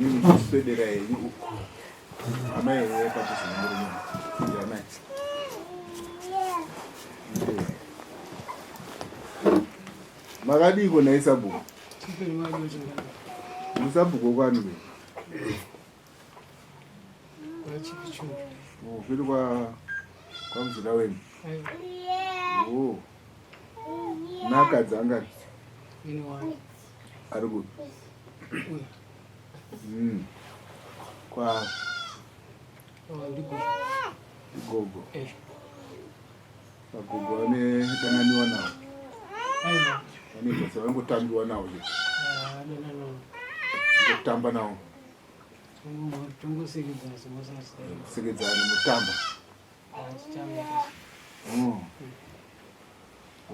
Imimi chiswedera henyu uko. Amai henyu padhuze nemurume. Amai. Makadiiko nhai sabhuku? Musabhuku kwani kwe? Oh, kwete kwa kwamuzida wenu. Oh. Nakadzi angani? Ari kupi? Kwa Gogo. Magogo vane dananiwa nawo. Vanoita sevangotambiwa nawo chete. Kutamba nawo. Sekedzana mutamba. Oh.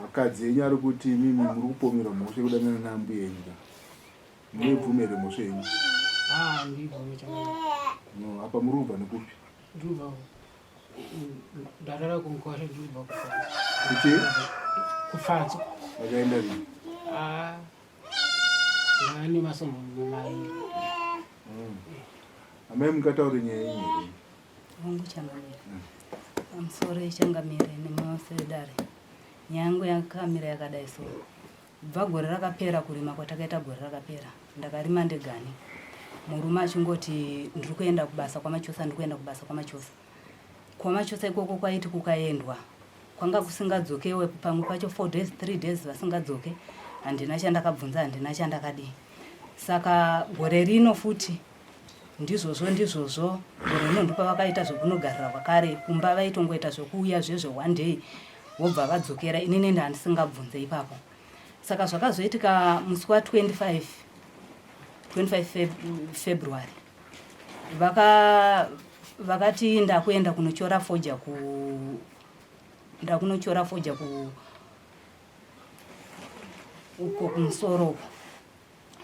Vakadzi yenyu ari kuti imimi muri kupomera mhosva yekudanana naambuya yenyu ka. Munoibvuma here mhosva yenyu? Ah, ndibvume changamire. No, apa muri kubva nekupi? Ndibva ndarara kunkwasha ndikubva kufatso. Kuchi? Kufatso. Wakaenda rini? Ah. Ndani masombo mairi. Amai mungataure nyaya yenyu here? Hongu changamire. Pamusoro changamire nemose dare. Nyaya yangu yakamira yakadai so. Kubva gore rakapera kurima kwatakaita gore rakapera ndakarima ndegani murume achingoti ndiri kuenda kubasa kwaMachosa ndiri kuenda kubasa kwaMachosa. KwaMachosa ikoko kwaiti kukaendwa kwanga kusingadzokewe pamwe pacho 4 days 3 days vasingadzoke handina chandakabvunza handina chandakadii saka gore rino futi ndizvozvo ndizvozvo gore rino ndopavakaita zvekunogarira kwakare kumba vaitongoita zvekuuya zvezve one day vobva vadzokera inini ndandisingabvunze ipapo saka zvakazoitika musi wa 25 25 February vaka vakati ndakuenda kunochora foja ku ndakunochora foja ku uko kumusoro uko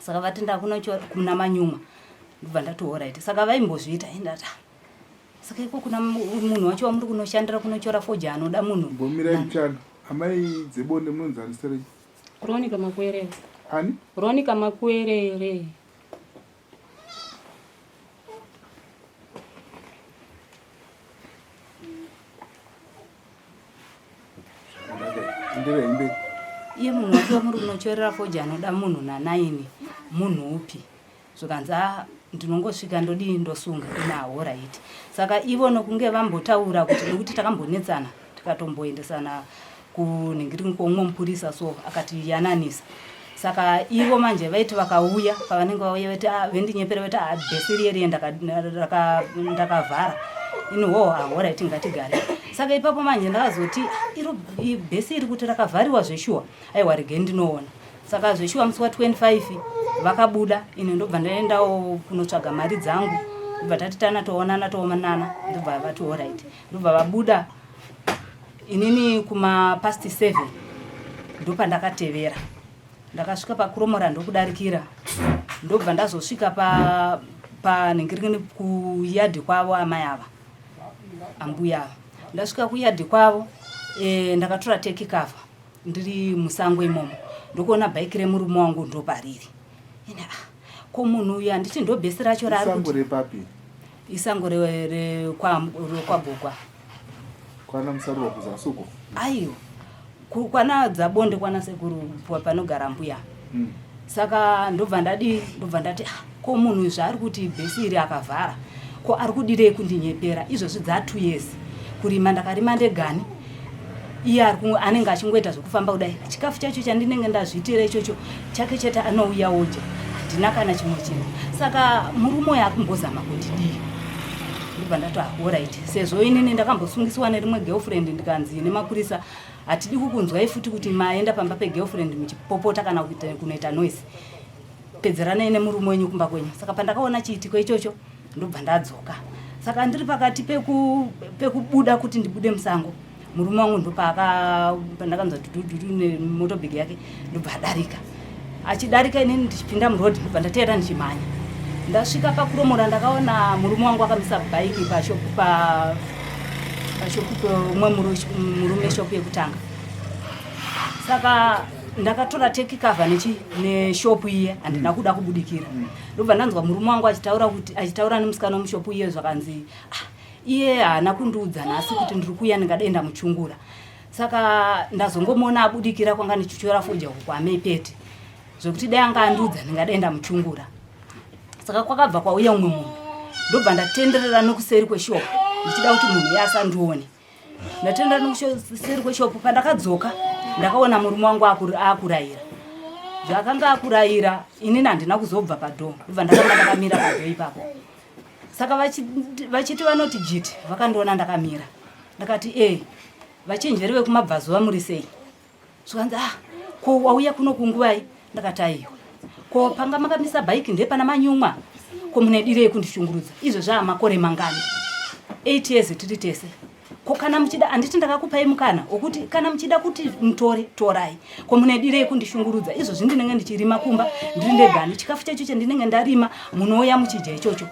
saka vati ndakunochora kuna manyumwa ndobva ndati horaiti saka vaimbozviita indati ah, saka iko kuna munhu wacho wamuri kunoshandira kunochora foja anoda munhu Mbomirai mchana amai dzebonde munonzi ani zita renyu Ronica Makuerere. Ani? Ronica Makuerere. Iye munhu wacho wamuri kunochorera foja anoda munhu nanaini munhu upi? Zvikanzi ah, ndinongosvika ndodii ndosunga ina horaiti. Saka ivo nokunge vambotaura kuti nekuti takambonetsana tikatomboendesana kunhingiri kwomumwe mupurisa so akatiyananisa saka ivo manje vaiti vakauya pavanenge vauya vati ah, vendinyepera vati ah, bhesi riye riye ndakavhara ini ho ahoraiti ngatigare saka ipapo manje ndakazoti ah, iro bhesi iri kuti rakavhariwa zveshuwa aiwa regai ndinoona saka zveshuwa musi wa 25 vakabuda ini ndobva ndaendawo kunotsvaga mari dzangu ndobva tati tana toonana toonana ndobva vati orit ndobva vabuda inini kuma past 7 ndopandakatevera ndakasvika pakuromora ndokudarikira ndobva ndazosvika pa panhingirini kuyadhi kwavo amai ava ambuya ava ndasvika kuyadhi kwavo e, ndakatora teki cover ndiri musango imomo ndokuona bhaiki remurume wangu ndopariri ine ah, ko munhu uyu handiti ndobhesi racho raari repapi isango rekwagogwa kwana musarura kuzasi uko aiwa kwana dzabonde kwana sekuru panogara mbuya. Saka ndobva ndadii ndobva ndati ah, ko munhu uyu zvaari kuti bhesi iri akavhara ko ari kudirei kundinyepera izvozvi dza 2 years kurima ndakarima ndegani iye anenge achingoita zvekufamba kudai chikafu chacho chandinenge ndazviitira ichocho chake chete anouya odya handina kana chimwe chinhu saka murume uyo akumbozama kundidii ndobva ndati ahorit ah, sezvo inini ndakambosungisiwa nerimwe girlfriend ndikanzi nemapurisa hatidi kukunzwai futi kuti maenda pamba pegirlfriend muchipopota kana kunoita noise pedzeranai nemurume wenyu kumba kwenyu saka pandakaona chiitiko ichocho ndobva ndadzoka saka ndiri pakati pekubuda kuti ndibude musango murume wangu ndopakandakanzwa dududu nemotobhegi yake ndobva adarika achidarika inini ndichipinda muroad ndobva ndateera ndichimhanya ndasvika pakuromora ndakaona murume wangu akamisa bhaiki pashopu pa pashopu peumwe murume shopu yekutanga saka Ndakatora take cover nechi neshopu iye, handina kuda kubudikira. Ndobva ndanzwa murume wangu achitaura kuti, achitaura nemusikana wemushopu iye, zvakanzi, ah, iye haana kundiudza nhasi kuti ndiri kuuya, ndingadenda muchungura. Saka ndazongomuona abudikira kwanga ndichityora fodya uku kwaMepete, zvekuti dai anga andiudza ndingadenda muchungura. Saka kwakabva kwauya umwe munhu, ndobva ndatenderera nokuseri kweshopu ndichida kuti munhu iye asandione. Ndatenda nokuseri kweshopu. Pandakadzoka ndakaona murume wangu akurayira zvaakanga akurayira. Inini handina kuzobva padhoo, ndobva ndakanga ndakamira padhoo ipapo. Saka vachiti vanoti jiti, vakandiona ndakamira. Ndakati, e, vachenjeri vekumabvazuva, muri sei? Zvikanzi, ah, ko wauya kuno kunguvai? Ndakati, aiwa, ko panga makamisa bhaiki ndepana manyumwa. Ko munedirei kundishungurudza izvo zvaamakore mangani, 8 years tiri tese? Ko kana muchida, handiti ndakakupai mukana wokuti kana muchida kuti mutore, torai. Ko munedirei kundishungurudza izvozvi? Ndinenge ndichirima kumba ndiri ndegani, chikafu chacho chandinenge ndarima munouya muchidya ichocho.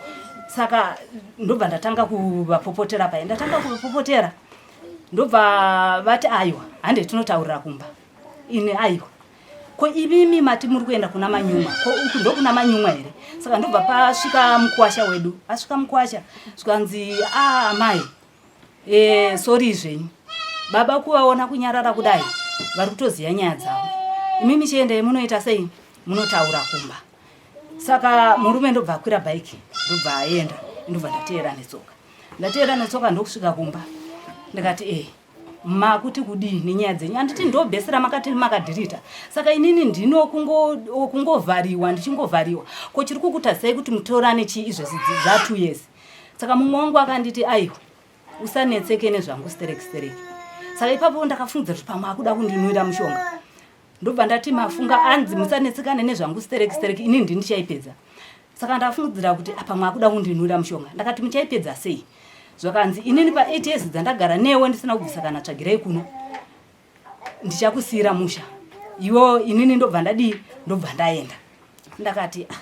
Saka ndobva ndatanga kuvapopotera pai, ndatanga kuvapopotera, ndobva vati, aiwa, hande tinotaurira kumba. Ini, aiwa, ko imimi mati muri kuenda kuna Manyumwa, ko uku ndokuna Manyumwa here? Saka ndobva pasvika mukwasha wedu. Asvika mukwasha, zvikanzi, a amai, e, sori zvenyu baba, kuvaona kunyarara kudai vari kutoziva nyaya dzavo. Imimi chiendai munoita sei, munotaura kumba. Saka murume ndobva akwira bhaiki, ndobva aenda, ndobva ndateera netsoka. Ndateera netsoka ndokusvika kumba. Ndikati, e, makuti kudii nenyaya dzenyu? Handiti ndobhesera makati makadhirita? Saka inini ndino kungovhariwa, ndichingovhariwa. Ko chiri kukutadzisai kuti mutorane chii izvozvi zva2 years? Saka mumwe wangu akanditi, aiwa, usanetseke nezvangu stereki stereki. Saka ipapo ndakafungidzira kuti pamwe akuda kundinwira mushonga. Ndobva ndati, mafunga anzi musanetsekane nezvangu stereki stereki, inini ndini ndichaipedza. Saka ndafungidzira kuti pamwe akuda kundinwira mushonga. Ndakati, muchaipedza sei? Zvakanzi, inini pa8 years dzandagara newe ndisina kubvisa kana tsvagirei kuno, ndichakusiyira musha iwo. Inini ndobva ndadii, ndobva ndaenda. Ndakati, ah,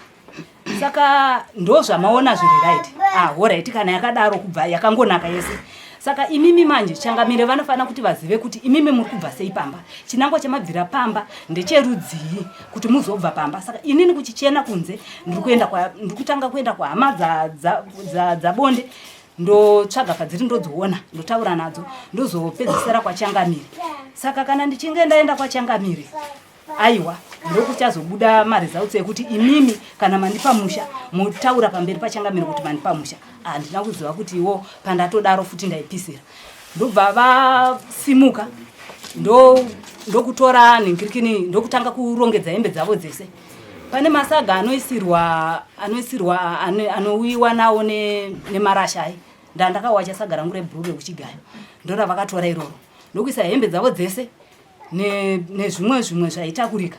saka ndo zvamaona zviri right? Ah, alright, kana yakadaro kubva yakangonaka yese. Saka imimi manje changamire vanofanira kuti vazive kuti imimi muri kubva sei pamba, chinangwa chamabvira pamba ndecherudzii kuti muzobva pamba. Saka inini kuchichena kunze ndiri kuenda, ndiri kutanga kuenda kuhama dzabonde, ndotsvaga padziri, ndodziona, ndotaura nadzo, ndozopedzisira kwachangamire. Saka kana ndichinge ndaenda kwachangamire, aiwa, ndokuchazobuda maresults ekuti imimi kana mandipa musha, motaura pamberi pachangamire kuti mandipa musha. Handina kuziva kuti iwo pandatodaro futi ndaipisira. Ndobva vasimuka, ndokutora nhingirikini, ndokutanga kurongedza hembe dzavo dzese. Pane masaga anoisirwa anouyiwa nawo nemarasha ai, ndandakawacha saga rangu rebhuruu rekuchigayo, ndoravakatora iroro, ndokuisa hembe dzavo dzese nezvimwe zvimwe zvaitakurika.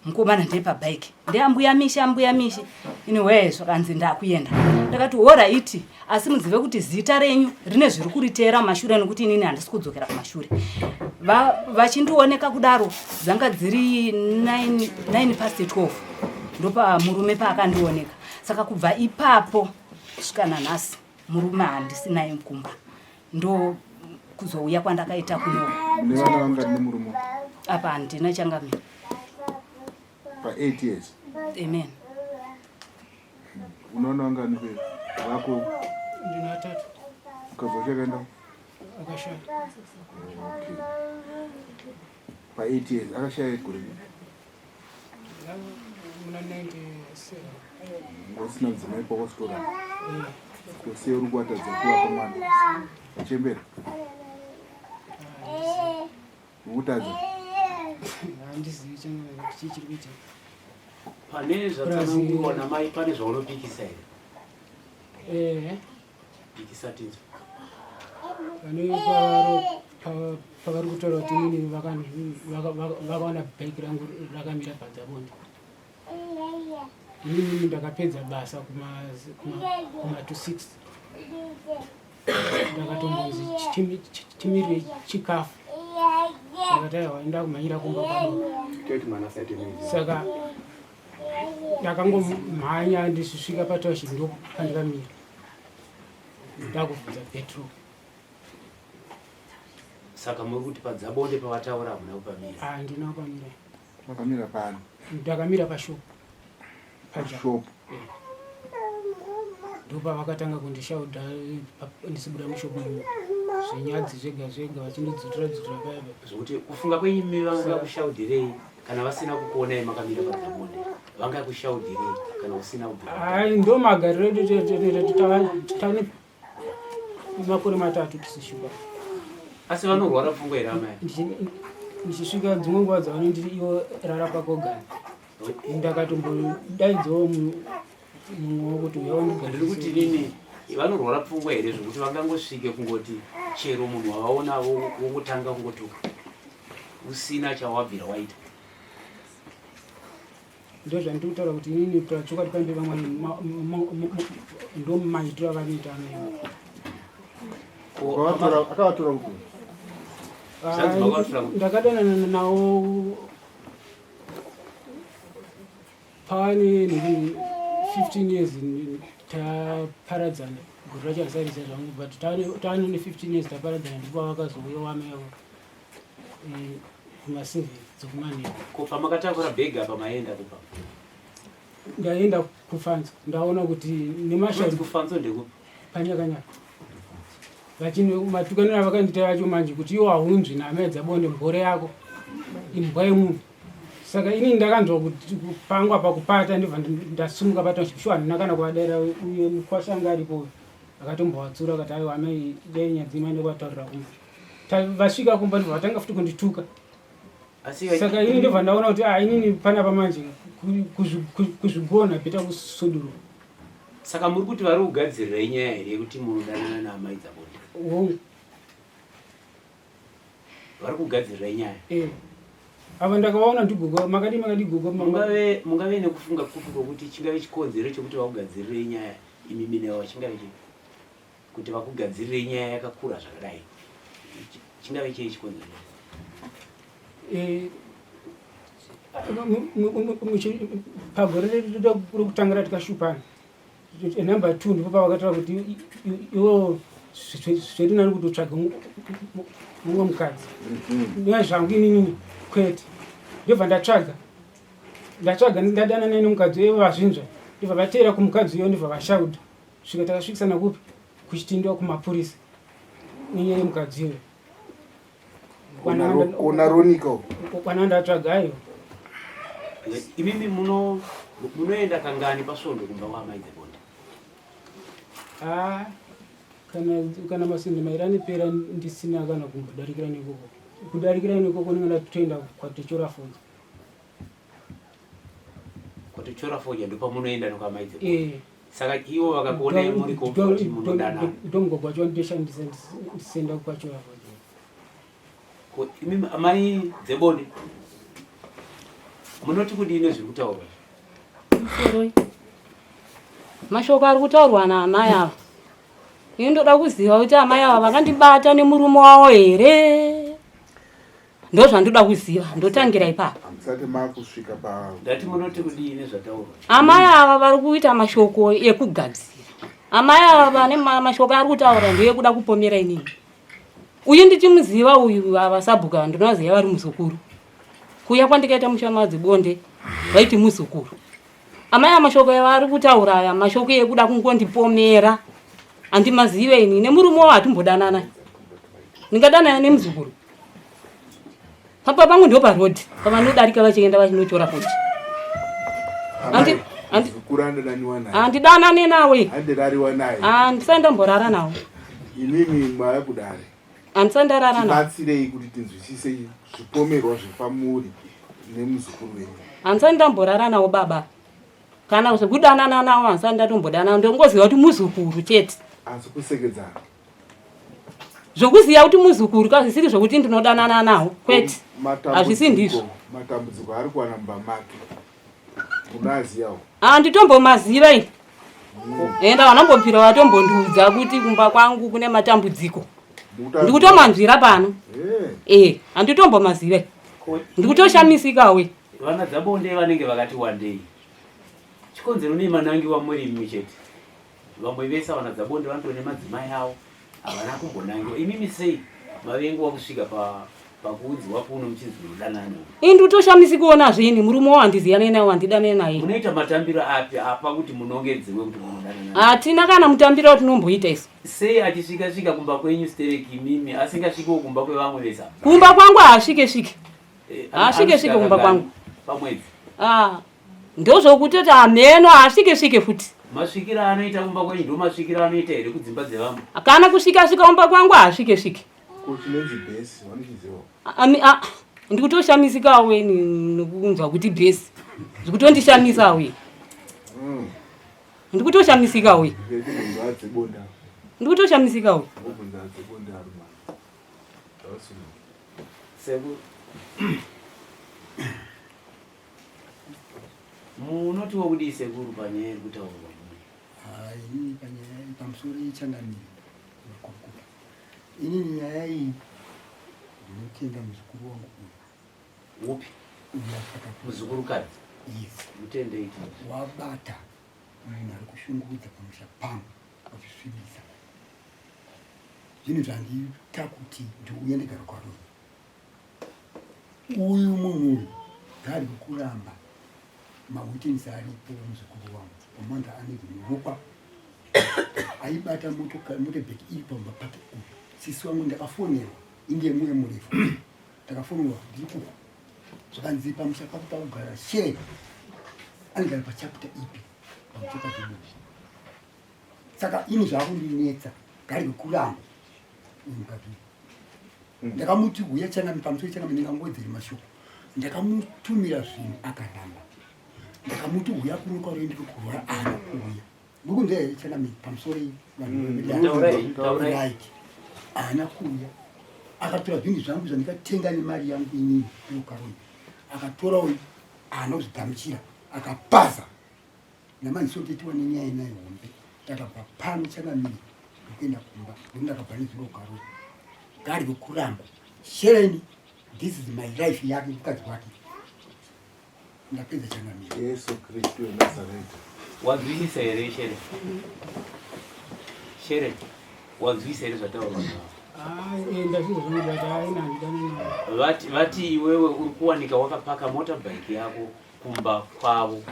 Mukomana ndepabhaiki, ndeambuya Mishi, ambuya Mishi. Ini wee, zvakanzi, ndakuenda. Ndakati, alright, asi muzive kuti zita renyu rine zviri kuriteera mumashure, nekuti inini handisi kudzokera kumashure. Vachindioneka kudaro, dzanga dziri 9 past 12, ndopa murume paakandioneka. Saka kubva ipapo kusvika nanhasi murume handisinaye kumba. Ndo kuzouya kwandakaita kuno. Mune vana vangani nemurume? Apa handina, changamire. Pa8 years? Amen. Unoona vangani vako? Ndina atatu. Ukabva uchakaenda? Akashaya. Okay, pa8 years akashaya gore? Muna 97. Usina mudzimai pawasitora? Kose uri kuvatadza kuvapa mwana vachembera, urikutadza? Handizivi changamire kuti chii chiri kuitika. Pane zvatsanangurwa namai, pane zvaunopikisa here? Ehe. Pikisa tinzwe. Pane pavari kutaura kuti inini vakaona bhaiki rangu rakamira padzabonde. Inini ndakapedza basa kuma to 6, ndakatombonzi timirire chikafu, ndakati aiwa, enda kumhanyira kumba kwadoka. Toti mwana asaite noise. Saka ndakangomhanya ndichisvika patoshi, ndopandakamira ndakubvunza petrol. Saka muri kuti padzabonde pavataura hamuna kupamira? Handina kupamira. Makamira pani? Ndakamira pashop. Pashop. Eh. Ndopavakatanga kundishauda ndisibuda mushop zvinyadzi zvega zvega vachindidzitura dzitura paya. Zvekuti kufunga kwenyu imi vanga kushaudirei kana vasina kukuonai makamira padzabonde vanga kushaudirei kana usina kubvira. Hai ndo magariro edu tane makore matatu tisishuka. Asi vanorwara pfungwa here amai? Ndichisvika dzimwe nguva dzavanonditi ivo rara pakogani. Ndakatombodaidzwawo mumwe wekuti uya undigadzire. Ndiri kuti nini vanorwara pfungwa here zvekuti vangangosvike kungoti chero munhu wavaona wongotanga kungotuka usina chawabvira waita. Ndozvandiri kutaura kuti inini chokwadi pamberi pamwari ndomaitiro avanoita amai. Akavatora kupi? Ndakadanana nawo Pane 15 years taparadzana gore racho harisarisa zvangu but taane ne 15 years taparadzana ndipo vakazouya wamaivo eh, kuma7 dzekumanheru. Ko pamakatakura bhegi apa maenda kupa? Ndaenda kufanzo ndaona kuti nemashavi. Kufanzo ndekupi? Panyakanyaka. Vachini matukaniro avakandiita acho manje kuti iwo haunzwi namai dzabonde mbore yako imbwa yemunhu. Saka ini ndakanzwa kuti kupangwa pakupata ndibva ndasumuka pata shuwa handina kana kuvadaira uye mukwasha anga aripo akatombovatsura akati aiwa amai dai nyadzi maende kwataurira kumba. Vasvika kumba ndibva vatanga futi kundituka. Saka ini ndobva ndaona kuti ah inini panapa manje kuzvigona bheta kusuduruka. Saka muri kuti vari kugadzirira inyaya here yekuti munodanana naamai Dzabonde? Hongu. Vari kugadzirira inyaya? Eh. Ava ndakavaona ndigogo, makadii makadii gogo. Mungave mungave nekufunga kupi kwokuti chingave chikonzero chekuti vakugadzirire inyaya imi minewa chingave chii? Kuti vakugadzirire nyaya yakakura zvakadai. Chingave chii chikonzero? Eh, pagore rekutangira tikashupana number two ndipo pavakataura kuti iwo zviri nani kuti utsvage mumwe mukadzi nezvangu inini kwete ndobva ndatsvaga ndatsvaga ndadanana nemukadzi uye vazvinzwa ndobva vateera kumukadzi uyo ndobva vashauda svika takasvikisana kupi kuchitindwa kumapurisa nenyaya yemukadzi uyo Kona Ronika uko. Kwana ndatsvaga ayo. Imimi muno munoenda kangani pasvondo kumba kwaamai Dzebonde? Ah, kana kana masinde mairi anopera ndisina kana kumbodarikira nekoko. Kudarikira nekoko ndinenge ndatoenda kwatochora fodya. Kwatochora fodya ndopamunoenda nekwamai Dzebonde. Eh. Saka ivo vakakuonai muri comfort munodanana. Ndomugwagwa wacho ndoshandisa ndisenda kwachora fodya. Ko imi amai dzebonde munoti kudii nezviri kutaurwa? Musoroi. Mashoko ari kutaurwa naamai ava. Ini ndoda kuziva kuti amai ava vakandibata nemurume wavo here? Ndozvandoda kuziva, ndotangira ipapo. Hamusati makusvika pa Ndati munoti kudii nezvataurwa? Amai ava vari kuita mashoko ekugadzira. Amai ava vane mashoko ari kutaura ndeyekuda kupomera inini. Uyu ndichimuziva uyu ava sabhuku ava ndinovaziva vari muzukuru. Kuuya kwandikaita musha madzibonde vaiti muzukuru. Amai ava mashoko avari kutaura aya mashoko ekuda kungondipomera. Handimazive ini nemurume wavo hatimbodanana. Ndingadanana nemuzukuru. Papa pangu ndo paroad pavanodarika vachienda vachinochora futi. Handidanane nawe. Handisati ndamborara nawo. Imimi mava kudare. Handisati ndarara nawo. Tibatsirei kuti tinzwisise zvipomerwa zvepamuri nemuzukuru wenyu. Handisati ndamborara nawo baba. Kana zvekudanana nawo handisati ndatombodanana ndongoziva kuti muzukuru chete. Asi kusekedzana. Zvokuziva kuti muzukuru ka zvisiri zvokuti ndinodanana nawo kwete. Hazvisi ndizvo. Matambudziko ari kuwana mumba make unoazivawo? Handitombomaziva ini. Enda vanambobvira vatombondiudza kuti kumba kwangu kune matambudziko. Ndikutomanzwira pano. Eh, handitombomaziva. Ndikutoshamisikawe. Vana dzabonde vanenge vakati wandei. Chikonzero nei manangiwa muri imi chete? Vamwe vese vana dzabonde vanotori nemadzimai avo havana kumbonangiwa. Imimi sei mavengwa kusvika pa Pakuudzwa kuno muchinzi munodanana. Ini ndikutoshamisika kuona zve ini murume wandiziyane naye wandidane naye. Munoita matambiro api apa kuti munongedzewe kuti munodanana? Hatina kana mutambiro watinomboita isu. Sei achisvika svika kumba kwenyu stereki imimi asingasvikewo kumba kwevamwe vese? Kumba kwangu haasvike svike. Eh, Haasvike svike kumba kwangu. Pamwedzi. Ah. Ndozvokutoti hameno haasvike svike futi. Masvikiro anoita kumba kwenyu ndo masvikiro anoita here kudzimba dzevamwe? Kana kusvika svika kumba kwangu haasvike svike. Ko chinonzi bhesi vanochiziva? Ndikutoshamisikawo ini nokunzwa kuti bhesi. Zvikutondishamisawo ini. Ndikutoshamisikawo ini. Ndikutoshamisikawo. Sekuru. Munotiwo kudii sekuru panyaya iri kutaurwa? Ini panyaya pamusoro yechangamire makurukota. Inini nyaya iyi ndinotenda muzukuru wangu uyu. Upi? Muzukurukadzi. Yes. Mutendei. Wabata munhu ari kushungurudza pamusha pangu achisvibisa. Zvinhu zvandiita kuti ndiuye ndigare kwaruri. Uyu munhu uyu ngaari kuramba mawitness aripo muzukuru wangu pamanda anenge murukwa aibata motobheki iri pamba pake uyu sisi wangu ndakafonerwa inge muye murefu ndakafonerwa ndiri kuko zvakanzi pamusha pako pakugara shere anogara pachapter ipi pamusha pachibubi saka ini zvakundinetsa gari kuramba mukadzi Ndakamuti huya chanami pamusoro chanami ndingangodzeri mashoko. Ndakamutumira zvinhu akaramba. Ndakamuti huya kuno kwauri ndiri kurwara ana kuuya. Muri kunzwa here chanami pamusoro vanhu right. Haana kuuya. Akatora zvinhu zvangu zvandikatenga nemari yangu inini kuno karoi. Akatora uyu haana kuzvigamuchira akapaza. Namanje sotoitiwa nenyaya inayo hombe. Takabva pano chanamire ndokuenda kumba ndokuti ndakabva nezuro karoi. Gari vokuramba. Shereni this is my life yake mukadzi wake. Ndapedza chanamire. Jesu Kristu weNazareta. Wanzwisisa here Shere? Shere, wanzwisisa here zvataurwa navo? Ah, eh, ndazvinzwa zvangu but haina handidani nayo. Vati, vati iwewe uri kuwanika wakapaka motorbike yako kumba kwavo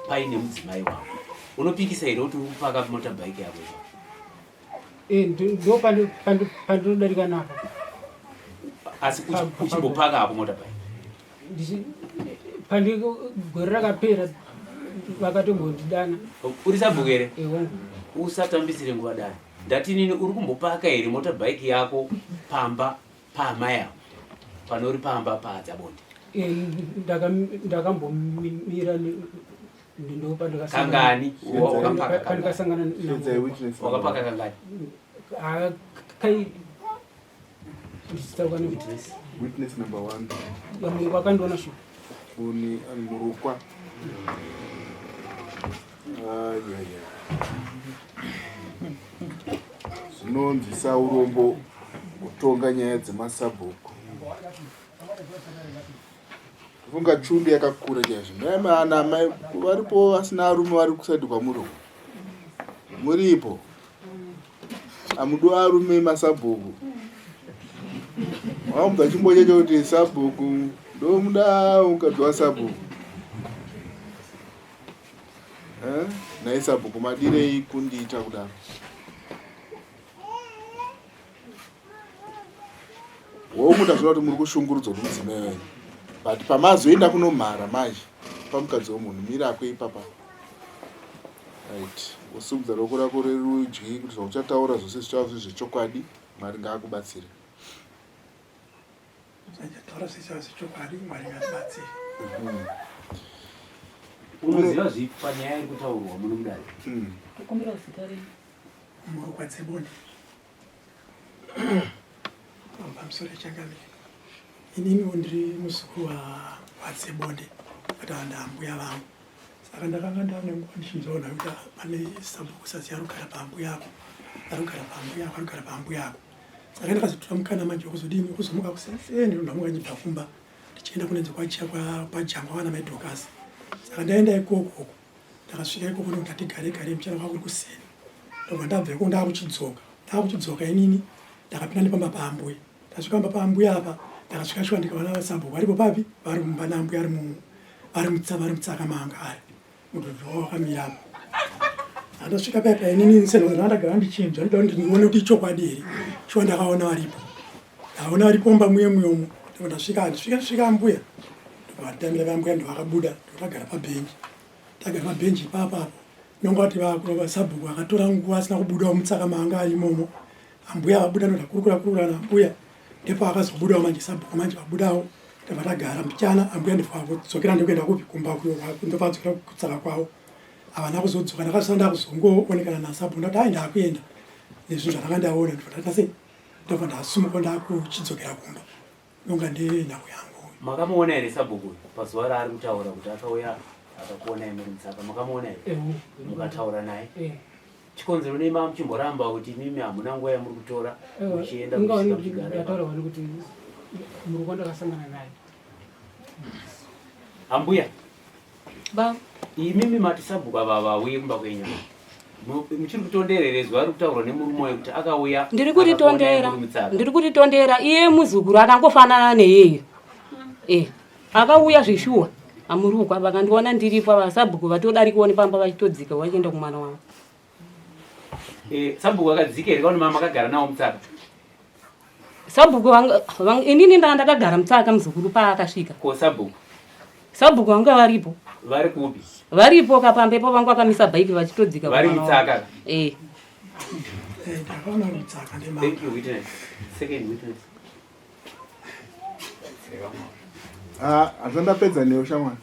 paine mudzimai wako unopikisa here kuti uri kupaka motorbike yako eh, ndo pandinodarika napo asi uchimbopaka apo motorbike gore rakapera vakatombondidana uri sabhuku here usatambisire nguva dare ndati nini uri kumbopaka here motorbike yako pamba paamai avo panori pamba paadzabonde eh, ndakambomira kangani pandikasangana wakapaka kangani ah, kai witness number one wakandiona shuwa uni murukwa ayaya zvinonzwisa urombo kutonga nyaya dzemasabhuku funga chundu yakakura chaizvo mai maana mai varipo vasina arume vari kusaidi kwamuri uko muripo amudu arume masabhuku wamubva chimbo chacho kuti sabhuku ndomuda mukadzi wasabhuku eh? Nhai sabhuku madirei kundiita kudaro? Hongu ndazviona kuti muri kushungurudzwa nomudzimai wenyu but pamazoenda kunomhara manje pamukadzi wemunhu mirakwe ipapa right wosimudza ruoko rako rerudyi kuti zvauchataura zvose zvichava zviri zvechokwadi mwari ngaakubatsire Zvandataura zvese asi chokwadi Mwari ngatibatsire. Unoziva zvipi panyaya iri kutaurwa muno mudare? Tokumbira zita renyu. Murukwa dzebonde. Pamusoro changamire. Ininiwo ndiri muzukuru waDzebonde but ndambuya vangu. Saka ndakanga ndane nguva ndichinzwawo nhau kuti pane sabhuku sazi arikugara paambuya ako, arikugara paambuya ako, arikugara paambuya ako. Saka ndakazotora mukana manje wekuzodini wekuzomuka kuseni ndamuka ndichibva kumba ndichienda kunenzi kwachiya kwajangwa vana mai Dorcas. Saka ndaenda ikoko uko ndakasvika ikoko ndokuti ndati gare gare muchana kwakuri kuseni ndobva ndabva ikoko ndakuchidzoka ndakuchidzoka inini ndakapinda nepamba paambuya. Ndasvika pamba paambuya apa ndakasvika shuwa ndikaona sabhuku varipo papi vari mumba naambuya ari vari mutsaka maanga ari mudhudhu wavo wakamira apo. Andasvika paya paya inini senhonzana ndagara ndichinzwa ndida kuti ndione kuti ichokwadi here shuwa ndakaona varipo. Ndaona varipo mumba muye muye umo ndobva ndasvika ndisvika ndisvika ambuya ndobva vatambira vambuya ndovakabuda ndotagara pabhenji tagara pabhenji ipapo apo nonga kuti vakurova sabhuku akatora nguva asina kubudawo mutsaka maanga ari imomo ambuya vabuda ndoda kurukura kurukura naambuya ndipo akazobudawo manje sabhuku manje vabudawo ndobva tagara mbichana ambuya ndobva ndikuenda kupi kumba ndobva kutsaka kwavo havana kuzodzoka ndakazosara ndakuzongoonekana nasabhuku ndati ai ndakuenda nezvinhu zvandanga ndaona ndobva ndaita sei ndobva ndasumuka ndakuchidzokera kumba Ndonga ndenhau yangu. Makamuona here sabhuku uyu pazuva raari kutaura kuti akauya akakuonai muri mutsaka makamuona here? Eh, Mukataura naye? Eh. Chikonzero nei mava muchimboramba kuti imimi hamuna nguva yamuri kutora Eh, muchienda inga muchisvika wani muchigara ndataura ipapo? wani kuti muruko ndakasangana naye. Ambuya, Baba, imimi mati sabhuku ava vauye kumba kwenyu. Muchiri kutondera here zuva riri kutaurwa nemurume uyu kuti akauya ndiri akakuonai kuritondera muri mutsaka? ndiri kuritondera iye muzukuru akangofanana neyeye e akauya zveshuwa amurukwa vakandiona ndiripo vasabhuku vatodarikawo nepamba vachitodzika vachienda kumwana wavo Eh, sabhuku akadzika here kaona mama akagara nawo mutsaka? Sabhuku inini ndanga ndakagara mutsaka muzukuru paakasvika. Ko sabhuku? Sabhuku vanga varipo. Vari kupi? Varipo kapambepo vanga vakamisa bhaiki vachitodzika. Vari mutsaka? Eh. Eh, ndakaona mutsaka ndema. Thank you witness. Second witness. Ah, hazvandapedza newe shamwari.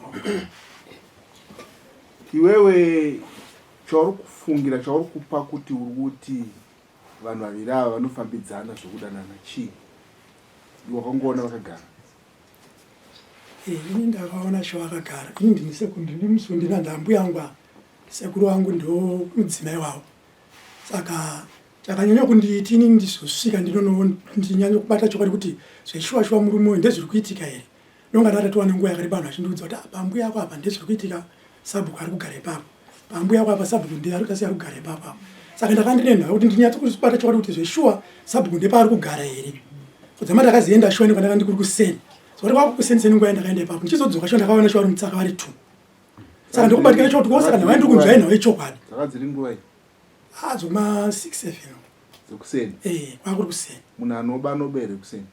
Iwewe chauri kufungira chauri kupa kuti uri kuti Vanhu vaviri ava vanofambidzana zvekudanana chii? Iwe wakangoona vakagara. Eh, ini ndakaona sho vakagara. Ini ndini sekuru ndini musundi ndambuya yangu ava. Sekuru wangu ndo mudzimai wavo. Saka chakanyanya kundiiti ini ndizosvika ndinono ndinyanye kubata chokwadi kuti zveshuwa shuwa murume uyu ndezviri kuitika here. Ndonga ndatatiwa nenguva yakareba vanhu vachindiudza kuti apa mbuya yako apa ndezviri kuitika sabhuku ari kugara ipapo pambuya yako apa sabhuku ndiye ari kuita ari kugara ipapo apa saka ndakanga ndine nhau kuti ndinyatso kubata chokwadi kuti zveshuwa sabhuku ndepaari kugara here kudzama ndakazoenda shuwa nekwandanga ndikuri kuseni so vari kwakuseni seni nguva yandakaenda ipapo ndichizodzoka shuwa ndakaona shuwa vari mutsaka vari two saka ndikubatikana chokwadi kuti saka nhau yandiri kunzwa inhau yechokwadi Dzaka dziri nguva iyi ah dzokuma 6 7 dzekuseni. eh kwakuri kuseni Munhu anoba anoba here kuseni?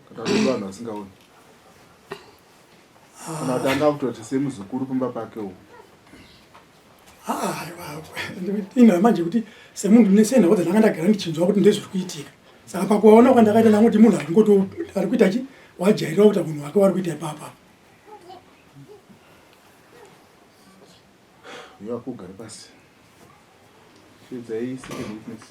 Kana kuti vanhu vasingaoni. Kana kuti anga kutoti semuzukuru pamba pake uko. Ah, ina manje kuti semunhu senhau dzandanga ndagara ndichinzwa kuti ndezviri kuitika saka pakuvaona kwandakaita ndangoti munhu ari kungoti ari kuita chi wajairira kuita munhu wake wari kuita ipapa Uyo akugare pasi. Shedzai second witness.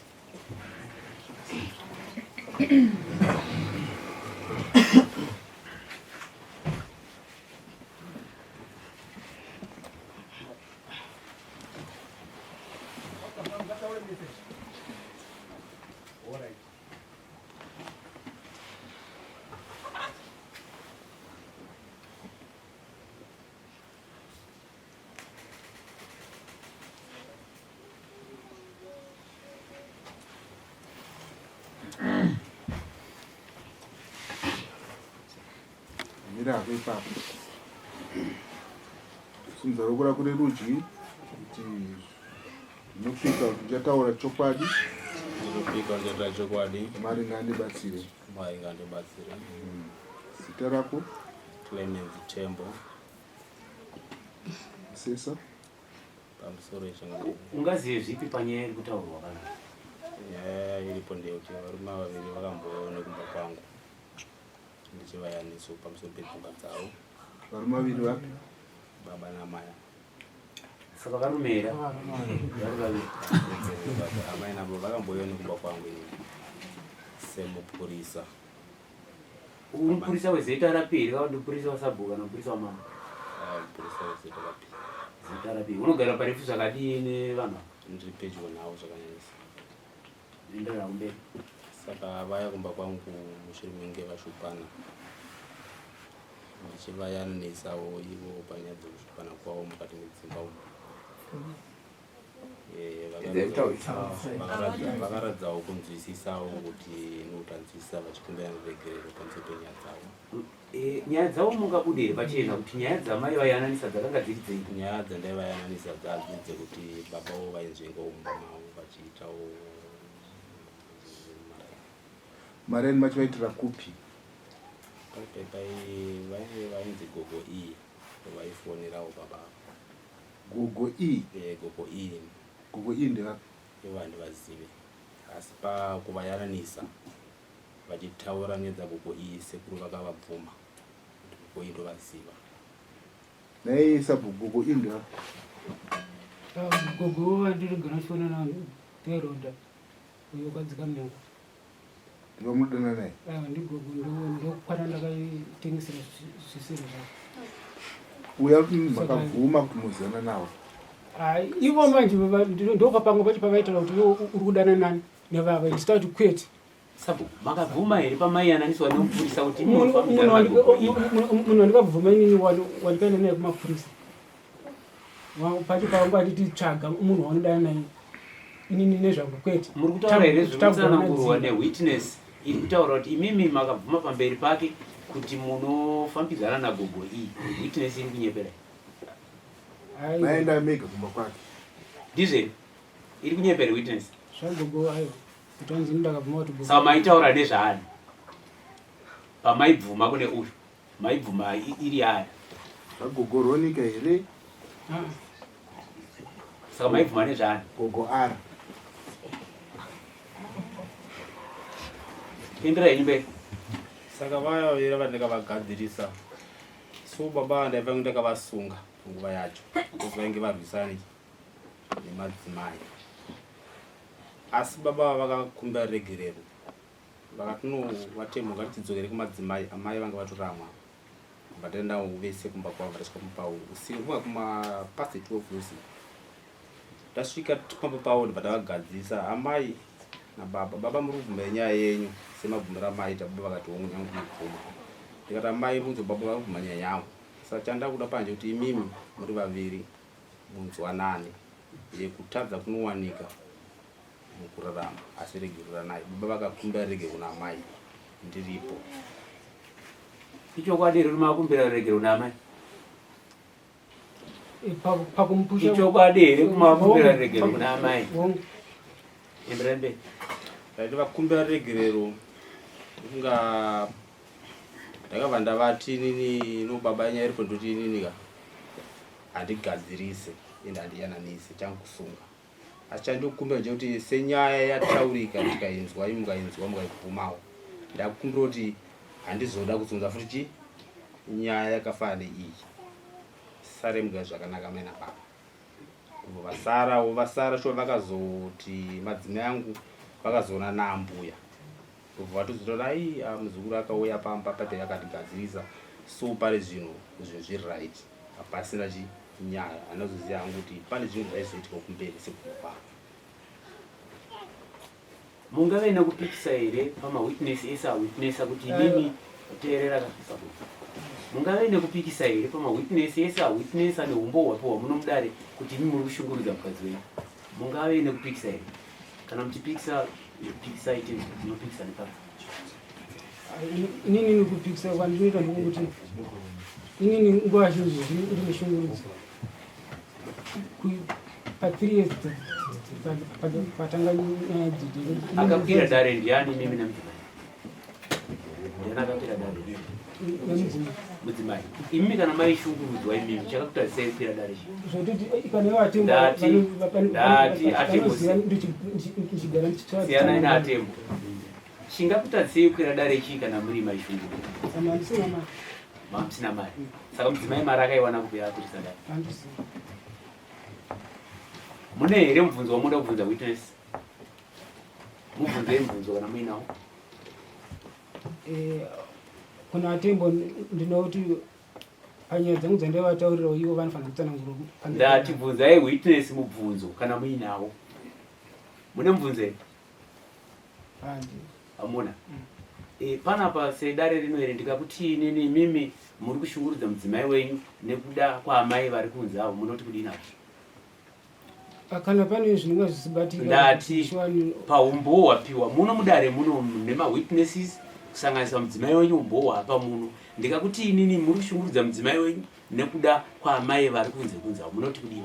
Mira hako ipapo. Simudza ruoko rako rerudyi kuti ndinopika kuti ndichataura chokwadi. Ndinopika kuti ndichataura chokwadi. Mwari ngaandibatsire. Mwari ngaandibatsire. Zita rako? Clemens Tembo. Sesa. Pamusoro yechangamire. Ungazive zvipi panyaya iri kutaurwa kana? Nyaya iripo ndeyekuti varume ava vaviri vakambouyawo nekumba kwangu ndichivayaniso pamusoro pedzimba dzavo. Varume vaviri vapi? Baba namai. Saka varume here? Vari vaviri. Baba, amai nababa vakambouyawo nekumba kwangu inini semupurisa. Mupurisa weZRP here kana kuti mupurisa wasabhuku kana mupurisa wamambo? Ah, mupurisa weZRP. ZRP. Unogara parefu zvakadii nevanhu ava? Ndiri pedyo navo zvakanyanyisa. Enderera kumberi. Saka vaya kumba kwangu mushure menge vashupana ndichivayananisawo ivo panyaya dzekushupana kwavo mukati medzimba umu. Eh, vakaratidzawo kunzwisisawo kuti nokutanzwisisa vachikumbira ruregerero pamusoro penyaya dzavo. Eh, nyaya dzavo mungabude here pachena kuti nyaya dzamai vayananisa dzakanga dziri dzei? Nyaya dzandaivayananisa dzadzi dzekuti baba wo vainzvengawo mumba mavo vachiitawo maraini vachivaitira kupi? Vaive vainzi gogo iyi vaifonerawo baba Gogo E. Eh, gogo E. Gogo E ndevapi? Ivo handivazive. Asi pakuvayananisa vachitaura nyaya dzagogo E sekuru vakavabvuma kuti gogo E ndovaziva. Nhai sabhuku gogo E ndevapi? Ah, gogo vandinogara ndichiona navo peronda uyo kwadzika mengo. Ndomunodana naye? Aiwa ndigogo ndokwana ndakaitengesera zvisiri zvako. Uya makabvuma kuti muzana nawo. Ivo manje ndopa pamwe pacho pavaitaura kuti iwe uri kudana nani nevava ndichita kuti kwete. Sabhuku makabvuma here pamaiyananiswa nemupurisa kuti munhu wandikabvuma inini wandikaenda naye kumapurisa pacho pavanga vachiti tsvaga munhu waunodana naye inini nezvangu kwete. Muri kutaura here zvinotsanangurwa newitness iri kutaura kuti imimi makabvuma pamberi pake kuti munofambidzana nagogo iyi witness iri kunyepera maenda mega kumba kwake ndizvo here iri kunyepera witness zvagogo ayo kuti anzi ndakabvuma kuti saka maitaura nezvaani pamaibvuma kune uyu Maibvuma iri yayo. Zvagogo Ronika here? Ah. Saka maibvuma nezvaani? Gogo R. Endera henyu mberi. Saka vaya vaviri vandakavagadzirisa so baba ndaiva ndakavasunga panguva yacho because vainge varwisana nemadzimai asi baba vakakumbira regerero Vakati no vatemo ngatidzokere kumadzimai amai vanga vatoramwa vataenda vese kumba kwavo vatasvika pamba pavo usiku kunga kuma past 12 usiku tasvika pamba pavo ndibva tavagadzirisa amai nababa baba muri kubvuma nyaya yenyu semabvumiro amaita baba vakati hongu nyangu ndinobvuma ndikati amai munzwe baba vari kubvuma nyaya yangu saka chandakuda panje kuti imimi muri vaviri munzwanane yekutadza kunowanika mukurarama asi regereranai baba vakakumbira rege kuna amai ndiripo. Ichokwadi here kuti makumbira ruregero kuna amai? Eh, pakumupusha Ichokwadi here kuti makumbira ruregero kuna amai? Hongu. Enderai mberi. Ndaiti vakumbira ruregerero kunga ndakabva ndavati inini no baba nyaya iripo ndoti inini ka handigadzirise ende handiyananise changu kusunga Asi chandinokumbira ndechekuti senyaya yataurika tikainzwa imi mukainzwa mukaibvumawo ndakukumbira kuti handizoda kuzonzwa futi chi nyaya yakafanana neiyi sare mugare zvakanaka mai nababa kubva vasarawo vasara shuwa vakazoti madzimai angu vakazoona naambuya kubva vatozotaura ai ah, muzukuru akauya pamba pape akatigadzirisa so pari zvino zvinhu zviri right hapasina chi nyaya anozoziva hangu kuti pane zvinhu zvaizoitika kumberi sekuva Mungave nekupikisa here pamawitness ese awitnessa kuti imimi teerera kasabu mungave nekupikisa here pamawitness ese awitnessa neumbo hwapiwa muno mudare kuti imi muri kushungurudza mukadzi wenyu mungave nekupikisa here kana muchipikisa pikisai tinzwe munopikisa nepapi Inini kupikisa kwandinoita ndikokuti inini nguva zhinji ndinoshungurudzwa pa three years patanga nyaya dzidzi akakwira dare ndiani imimi nemudzimai ndiani akakwira dare nemudzimai mudzimai imimi kana maishungurudzwa imimi chakakutarisai kukwira dare chii zvototi kana vatembo Ndati- ndati atembo vanoziva ndichigara ndichitaura siyanai naatembo Chingakutadzei kukwira dare chii kana muri maishungurudzwa? Kana ndisina mari. Mamusina mari. Saka mudzimai mari akaiwana kupi yakurisa dare? Handisi. Mune here mubvunzo wamunoda kubvunza witness? Mubvunzei mubvunzo kana muinawo. Eh, kuna atembo ndinoti panyaya dzangu dzandavataurira ivo vanofanira kutsanangura. Ndati bvunzai witness mubvunzo kana muinawo. Mune mubvunzo here? Hamuna. E, panapa sedare rino here ndikakuti inini imimi muri kushungurudza mudzimai wenyu nekuda kwaamai vari kunze avo munoti kudini apo? Ah, kana pane zvinenge zvisibatika Ndati paumbowo hwapiwa muno mudare muno nemawitnesses kusanganisa mudzimai wenyu umbowo hwapa muno ndikakuti inini muri kushungurudza mudzimai wenyu nekuda kwaamai vari kunze kunze avo munoti kudini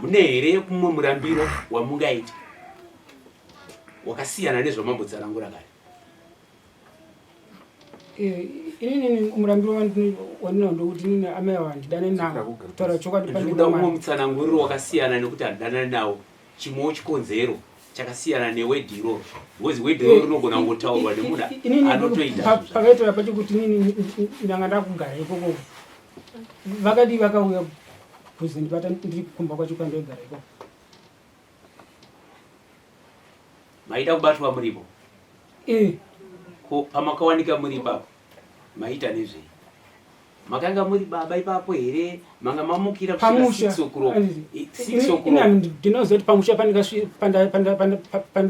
mune here kumwe murambiro wamungaita wakasiyana nezvamambotsanangura kare Eh, inini murambiro wandinawo ndokuti inini amai ava handidane navo kutaura chokwadi ndikuda umwe mutsananguriro wakasiyana nekuti handidanani nawo chimwewo chikonzero chakasiyana newedhi iroro because wedhi iroro eh, rinogona kungotaurwa nemunhu anotoita pakaitira pacho kuti inini ndanga ndakugara ikoko vakadii vakauya kuzondibata ndiri kumba kwacho kwandaigara ikoko Maida kubatwa muripo? Eh. Ko pamakawanika muri ipapo maita nezvei? Makanga muri baba ipapo here? Manga mamukira kusvika 6 o'clock. 6 o'clock. Ndinoziva kuti pamusha pandiri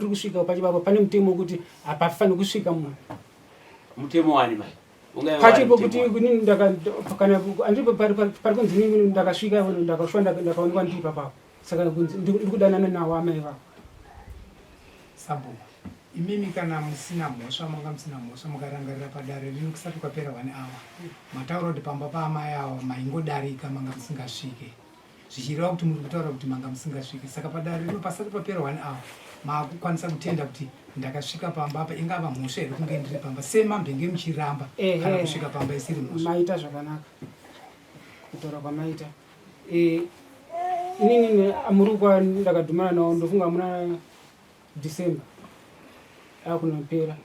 kusvika pachipapo pane mutemo wekuti hapafaniri kusvika munhu. Mutemo wani mai? Pachipo kuti inini ndaka kana andiri pari kunzi inini ndakasvika ndakashuwa ndakaonekwa ndiri ipapapo. Saka ndikudanana nawo amai vavo. Sabhuku, imimi kana musina mhosva manga musina mhosva mukarangarira padare rino kusati kwapera one hour mataura kuti pamba paamai ava maingodarika manga musingasvike zvichireva kuti muri kutaura kuti manga musingasvike saka padare rino pasati papera one hour maakukwanisa kutenda kuti ndakasvika pamba apa ingava mhosva here kunge ndiri pamba semambenge muchiramba kana kusvika pamba isiri mhosva maita zvakanaka kutaura kwamaita Eh, inini amurukwa ndakadhumana nawo ndofunga muna December akunopera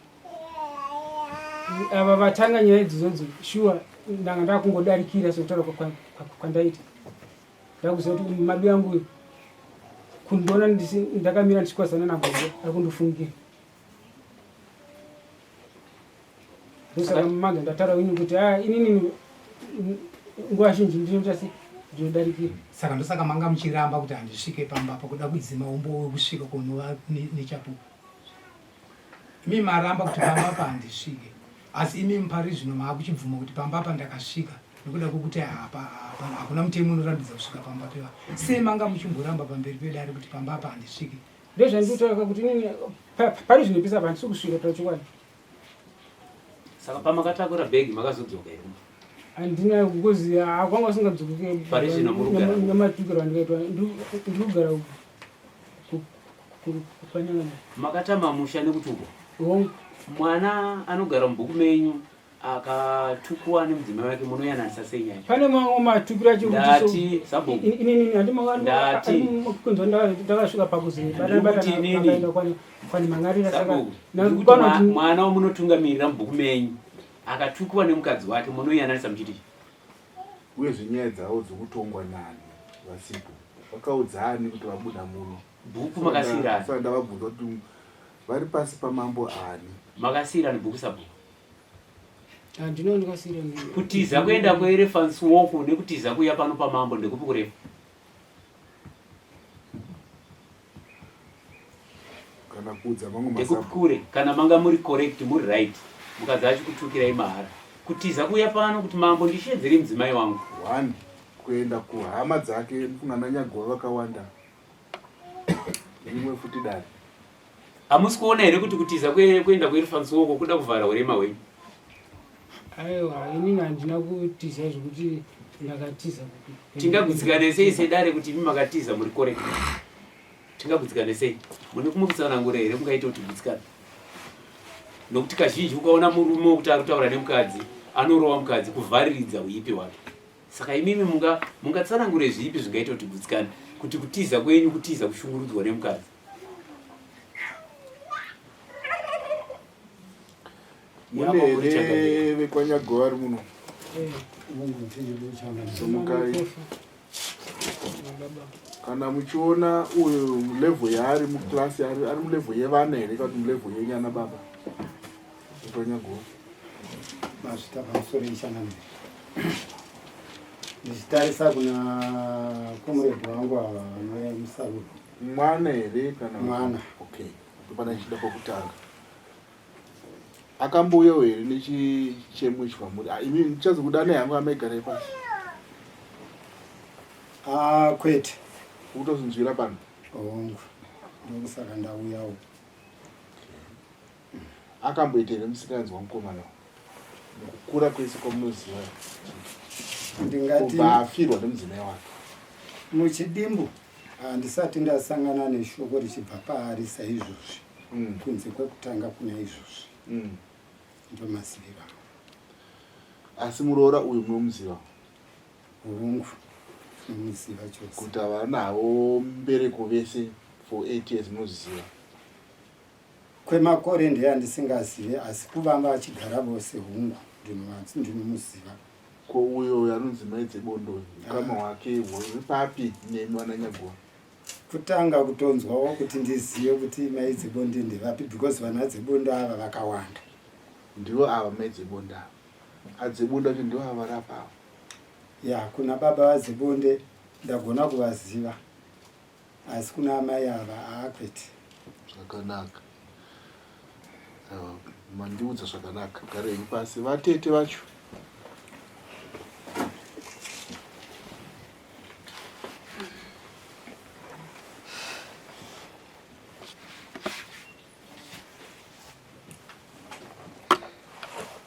ava vatanga nyaya idzodzo shuwa ndanga ndakungodarikira sekutaura kwandaita ndakuziva kuti madu yangu kundiona ndakamira ndichikwazana nagogo ari kundifungira ndosaka manga ndataura ini kuti ah, inini nguva zhinji ndinoita se ndinodarikira saka ndosaka manga muchiramba kuti handisvike pamba pakuda kudzima umbo wekusvika kunova nechapupu imi maramba kuti pamba pa handisvike asi imi pari zvino maakuchibvuma kuti pamba pa ndakasvika nekuda kwekuti hakuna mutemo unorambidza kusvika pamba peva sei manga muchimboramba pamberi pedare kuti pamba apa handisvike ndozvandinotaura kuti inini pari zvinopisa apa handisi kusvika pachokwadi Saka pamakatakura bhegi makazodzoka here? Handina because ah, kwanga usingadzoke pari zvino muri kugara nematukiro andikaitwa ndiri kugara kupanyangana. Makatama musha nekutukwa? Hongu. Mwana anogara mubhuku menyu akatukwa nemudzimai wake munoyananisa sei nyaya? Pane mamwe matukiro acho ndati sabhuku inini handimandati kunzwa ndakasvika pakuzibatana kwandimhan'arira saka mwana wamunotungamirira mubhuku menyu akatukwa nemukadzi wake munoiyananisa muchiti uyezve nyaya dzavo dzokutongwa nani vasipo vakaudza ani kuti vabuda muno bhuku makasiirani saka ndavabvunza kuti vari pasi pamambo ani makasiirani bhuku sabhuku handinondikasiirani kutiza kuenda kuelephants walk nekutiza kuuya pano pamambo ndekupi kurefu kana kuudza mamwe ndekukure kana manga muri correct muri right mukadzi achikutukirai mahara kutiza kuuya pano kuti mambo ndishedzere mudzimai wangu one kuenda kuhama dzake ndifunga nanyagova vakawanda rimwe futi dare hamusi kuona here kuti kutiza kuenda kuirifansiwoko kuda kuvhara urema hwenyu Aiwa, inini handina kutiza zvekuti ndakatiza. Tingagutsikane sei sedare kuti imi makatiza muri correct? Tingagutsikane sei? Mune kumwe kutsanangura here kungaita kuti gutsikane? Nokuti kazhinji ukaona murume wekuti ari kutaura nemukadzi anorova mukadzi kuvhariridza uipi hwake. Saka imimi munga mungatsanangure zvipi zvingaita kuti gutsikane kuti kutiza kwenyu kutiza kushungurudzwa nemukadzi? Mune here vekwanyagowa vari muno? Sumukai. Kana muchiona uyu mulevel yaari muclass ari ari mulevel yevana here kana kuti mulevel yenyu ana baba? Vekwanyagowa. Mazvita pamusoro ichanamira. Ndichitarisa kuna comrade wangu ava vanouya musaruro. Mwana here kana mwana? Okay. Ndopana ndichida pokutanga. Akambouyawo here nechichemo ichi kwamuri? Ah, imi ndichazokudanai hangu amai garai pasi. Ah, kwete. Kutozvinzwira pano? Hongu, ndokusaka ndauyawo. Akamboita here musikanzwa mukomana mukukura kwese kwamunoziva? Ndingati kubva afirwa nemudzimai wake. Muchidimbu handisati ndasangana neshoko richibva paari saizvozvi mm. kunze kwekutanga kuna izvozvi mm. ndomaziviro asi muroora uyu munomuziva? Hongu, tinomuziva chose. Kuti havana havo mbereko vese for 8 years munozviziva? Kwemakore ndeyandisingazive asi kuvamba vachigara vose hongu ndinomuziva. Ko uyo anonzi mai Dzebondo ukama hwake huri papi nemi vana Nyaguva? Kutanga kutonzwawo kuti ndizive kuti mai Dzebonde ndevapi because vana Dzebondo ava vakawanda. Ndivo ava mai Dzebonde ava. Adzebonde acho ndivo ava vari apa ava. Ya kuna baba vaDzebonde ndagona kuvaziva asi kuna amai ava aakwete. Zvakanaka. Mandiudza zvakanaka. Garei pasi vatete vacho.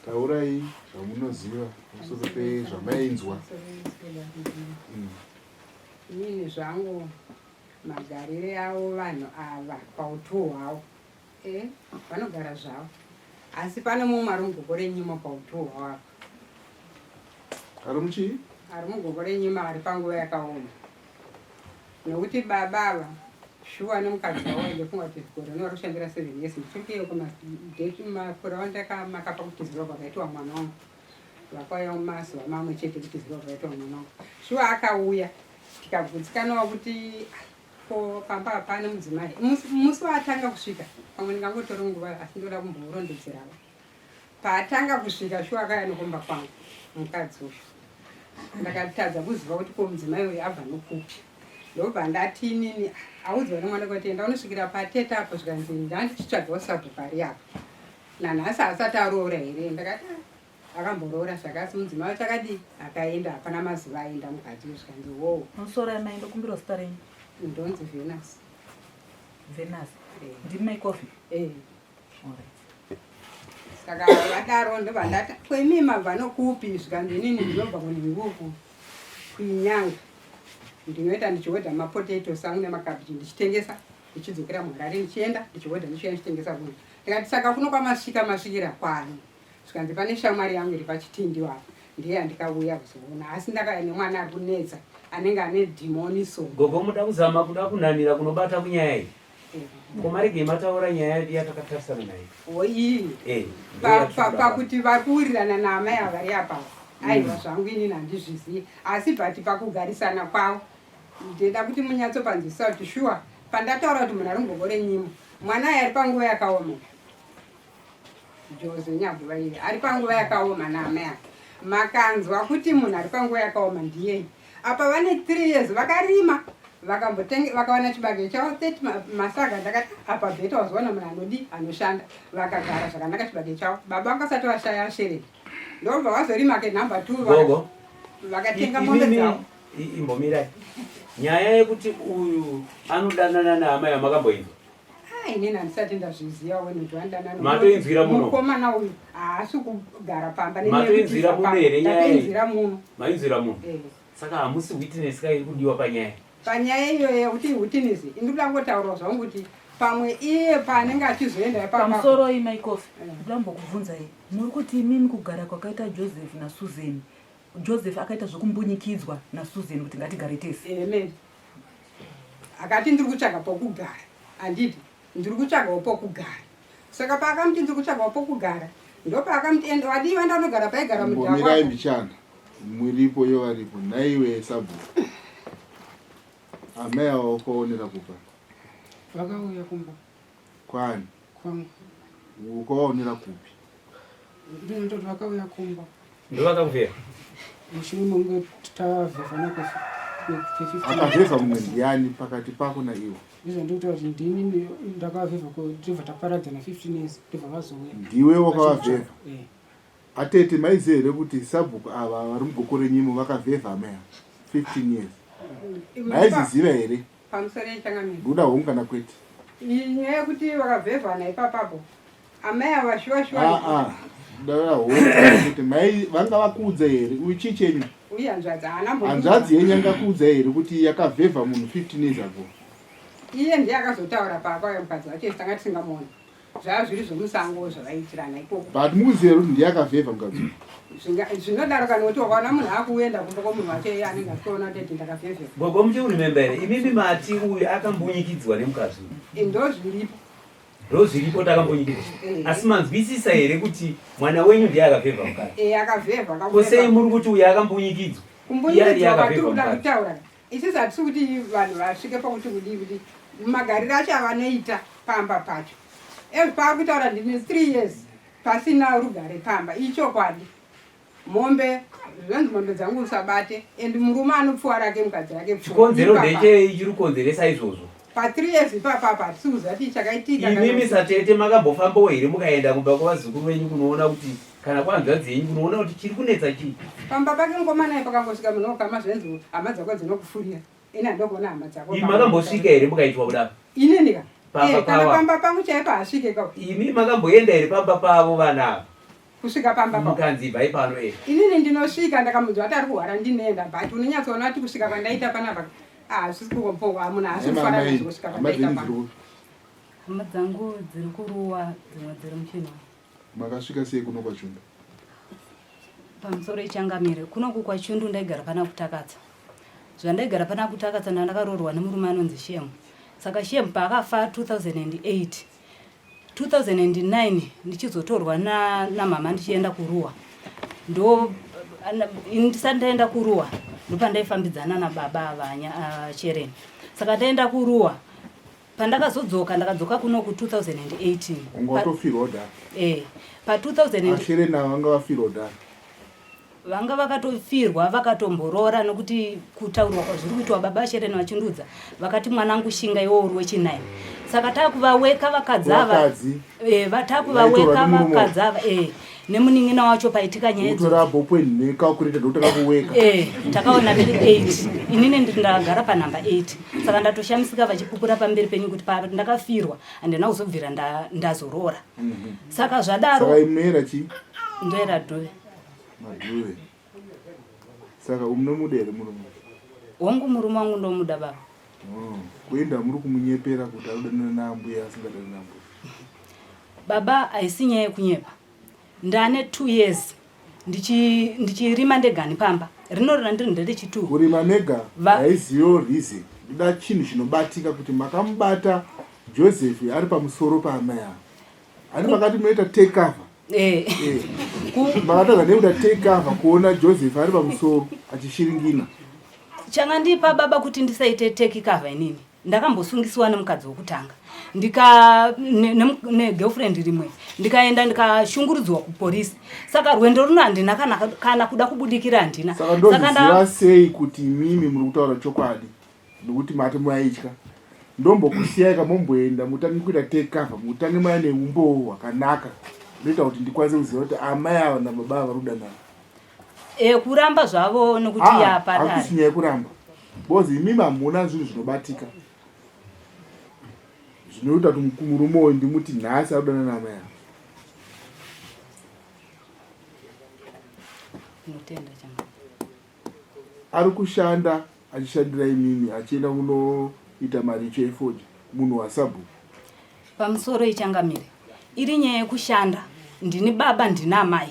Taurai zvamunoziva pamusoro pezvamainzwa. Inini zvangu magarire avo vanhu ava pautu hwavo eh, vanogara zvavo asi pane mumwe ari mugoko renyimo pautu hwavo apa. Ari muchii? Ari mugoko renyimo ari panguva yakaoma. Nokuti baba ava shuwa nemukadzi wavo ndofunga kuti gore rino vari kushandira seven years ndichiri kuyeuka madate makore avandamakapa kutizirwa kwakaitwa mwana wangu vakauya mazuva mamwe chete kutizirwa kwakaitwa mwana wangu shuwa akauya tikagutsikanawo kuti ko pamba hapana mudzimai musi waatanga kusvika pamwe ndingangotora nguva asi ndoda kumbourondedzerawo Paatanga kusvika shuwa akauya nekumba kwangu mukadzi uyu ndakatadza kuziva kuti ko mudzimai uyu abva nokupi ndobva ndati inini audzwa nemwana kuti enda unosvikira patete apo zvikanzi ndandichitsvagawo sabhuku ari apo nanhasi asati aroora here ndakati ah, akamboroora zvakasi mudzimai wacho akadii akaenda hapana mazuva aenda mukadzi uyu zvikanzi woo Musoro amai ndokumbira zita renyu. Ndonzi Venus. Venus. Eh. Ndimi mai Kofi? Eh. Saka vadaro ndobva ndati kwemi mabva nokupi zvikanzi inini ndinobva kunhinguku kuinyanga ndinoita ndichihodha mapotatoes angu nemakabichi ndichitengesa ndichidzokera muharare ndichienda ndichihodha ndichiuya ndichitengesa kuno ndikati saka kuno kwamasvika masvikira kwani zvikanzi pane shamwari yangu iri pachitindi wapo ndiye yandikauya kuzoona asi ndakauya nemwana ari kunetsa anenge ane dhimoni so Gogo muda kuzama kuda kunhanira kunobata kunyaya iyi. Ko maregei mataura nyaya yedu yatakatarisana nayo. Oyi. Eh. Pakuti vari kuwirirana naamai ava vari apa. Aiwa mm. zvangu inini handizvizivi. Asi but pakugarisana kwavo ndinoda kuti munyatsopanzwisisa kuti shuwa pandataura kuti munhu ari mugogo renyimo mwana ayi ari panguva yakaoma. Jose Nyaguva iye ari panguva yakaoma naamai ake. Makanzwa kuti munhu ari panguva yakaoma ndiyei. Apa vane 3 years vakarima vakambotenge vakawana chibage chavo 30 masaga ndakati apa bheta wazowana munhu anodi anoshanda vakagara zvakanaka chibage chavo baba vangasati vashaya shereni ndobva vazorima ke number 2 vakatenga mombe dzavo imbomirai nyaya yekuti uyu anodanana naamai amakamboinzwa Ah, inini handisati ndazviziva wenu kuti vanodanana Matoinzwira muno? mukomana uyu haasi kugara pamba Matoinzwira muno here nyaya iyi? ndatoinzwira muno Mainzwira muno? Eh. Saka hamusi witness ka iri kudiwa panyaya? panyaya iyoyo yekuti witness indikuda kungotaurawo zvangu kuti pamwe iye paanenge achizoenda ipapa Pamusoro iyi mai Kofi, ndoda kumbokubvunzai. Muri kuti imimi kugara kwakaita Joseph naSusan, Joseph akaita zvekumbunyikidzwa naSusan kuti ngatigare tese. Amen. Akati ndiri kutsvaga pokugara handiti ndiri kutsvagawo pokugara saka paakamuti ndiri kutsvagawo pokugara ndopaakamuti enda wadii wenda unogara paigara mudhara mbichana muripo yo varipo nhaiwe sabhuku amai ava wakaonera kupa vakauya kumba kwani kwangu ukawaonera kupi ndinototi vakauya kumba ndovakakuvhera mushure mekunge tavhevhana akavhevha mumwe ndiani pakati pako naiwo ndizvo ndikuti kuti ndini ndakavhevha tobva taparadzana 15 years ndobva vazouya ndiwe wakavavhevha eh. atete maiziva here kuti sabhuku ava vari mugoko renyimo vakavhevha amai 15 years maizviziva here? Pamusoro yechangamire. Ndoda hongu kana kwete. Nyaya yekuti vakavhevhana ipapapo amai ava shuwa shuwa. Ah ah. Ndoda hongu kana kwete. Mai vanga vakuudza here? Uyu chii chenyu? Uyu hanzvadzi haana mbo. Hanzvadzi yenyu yangakuudza here kuti yakavhevha munhu 15 years ago? Iye ndiye akazotaura paakauya mukadzi wacho isu tanga tisingamuoni. Zvava zviri zvomusango zvavaiitirana ikoko. But mukuziva here kuti ndiye akavhevha mukadzi uyu? Zvinodaro kana kuti wakaona munhu akuenda kumba kwemunhu wacho iye anenge achitoona kuti ndakavhevhera. Gogo muchikuremember here imimi mati uyu akambunyikidzwa nemukadzi uyu? Ndozviripo. Ndozviripo takambunyikidzwa. Eh. Asi manzwisisa here kuti mwana wenyu ndiye akavhevha mukadzi? Eh akavhevha. Ko sei muri kuti uyu akambunyikidzwa? Iye ariye Kumbunyikidzwa akavhevha kwatiri kuda mukadzi. kutaura. Isusu hatisi kuti vanhu vasvike pakuti kudii kuti magariro acho avanoita pamba pacho. Ezvi paakutaura ndine 3 years pasina rugare pamba ichokwadi. Mombe zvonzi mombe dzangu usabate and murume anopfuwa rake mukadzi rake pfuwa. Chikonzero Ipapa. ndechei chiri kukonzeresa izvozvo? Pa 3 years ipapa apa hatisi kuziva kuti chakaitika kana Imimi kuti- satete makambofambawo here mukaenda kumba kwavazukuru venyu kunoona kuti kana kwahanzvadzi yenyu kunoona kuti chiri kunetsa chii? Pamba pake mukomana iye pakangosvika munhu wokama zvenzi hama dzako dzinokufurira. Ini handogona hama dzako. Imi makambosvika here mukaitwa kudaro? Inini ka? Pamba Eh, kana pava. pamba pangu chaipo hasvike ka. Imi makamboenda here pamba pavo vana ava? Kusvika pamba pavo. Mukanzi ibvai pano eh. Inini ndinosvika ndakamunzwa kuti ari kuhwara ndinoenda but unonyatsoona kuti kusvika kwandaita panapa ah, hazvisi kukombowa munhu haasi kufara nazvo kusvika Hama kwandaita dzenyu pano. dziri kupi? Hama dzangu dziri kuruwa dzimwe dziri muchinhoyi. Makasvika sei kuno kwaChundu? Pamusoro ichangamire kunoku kwaChundu ndaigara pana Kutakatsa. Zvandaigara pana Kutakatsa ndandakaroorwa nemurume anonzi Shem. Saka Shem paakafa 2008 2009 ndichizotorwa namama na ndichienda kuruwa ndo ini ndisati ndaenda kuruwa ndopandaifambidzana nababa vanya uh, Shereni. Saka ndaenda kuruwa Pandakazodzoka ndakadzoka kuno ku 2018. Wanga watofirwa da. Eh, pa 2000 Asherena vanga vafirwa da. Vanga vakatofirwa vakatomboroora nokuti kutaurwa kwazviri kuitwa baba Sherena vachindudza vakati mwanangu shinga iwe uri wechinai. Saka takuvaweka vakadzi ava. Eh, vatakuvaweka vakadzi ava eh nemunin'ina wacho paitika nyaya idzodzo. Utora bopweni necalculator ndotanga kuweka. Eh, takaona tiri 8. Inini ndiri ndakagara panhamba 8. Saka ndatoshamisika vachipupura pamberi penyu kuti pa ndakafirwa handina kuzobvira nda, ndazoroora. Mm -hmm. Saka zvadaro. Saka imera chi? Ndoera dhuve. Madhuve. Saka umunomuda here murume? Hongu murume wangu ndomuda baba. Oh, kuenda muri kumunyepera kuti anodanana naambuya asingadanani naambuya. Baba haisi nyaya yekunyepa. Ndane 2 years ndichirima ndegani pamba. Rino randiri nderechi2. Kurima mega haiziyo reason. Ndoda chinhu chinobatika kuti makamubata Joseph ari pamusoro paamai ava. Ani makati munoita take cover. Eh. Eh. Makatadza nekuita take cover kuona Joseph ari pamusoro achishiringina. Changandipa baba kuti ndisaite take cover inini. Ndakambosungisiwa nemukadzi wekutanga ndika negirlfriend ne, ne rimwe ndikaenda ndikashungurudzwa kupolisi saka rwendo runo handina kana, kana kuda kubudikira handina. Saka ndoziva sei kuti imimi muri kutaura chokwadi nokuti mati maitya ndombokusiyai kamomboenda mutange kuita take cover mutange maya neumbowo hwakanaka unoita kuti ndikwanise kuziva kuti amai ava nababa ava vari kudanana. E, kuramba zvavo nokuti ah, yapadare hakusi nyaya yekuramba because imimi hamuna zvinhu zvinobatika zvinoita kuti murume uyu ndimuti nhasi ari kudanana naamai ava. Ndinotenda changu. Ari kushanda achishandira imimi achienda kunoita maricho efodya munhu wasabhuku. Pamusoro ichangamire iri nyaya yekushanda ndini baba ndini amai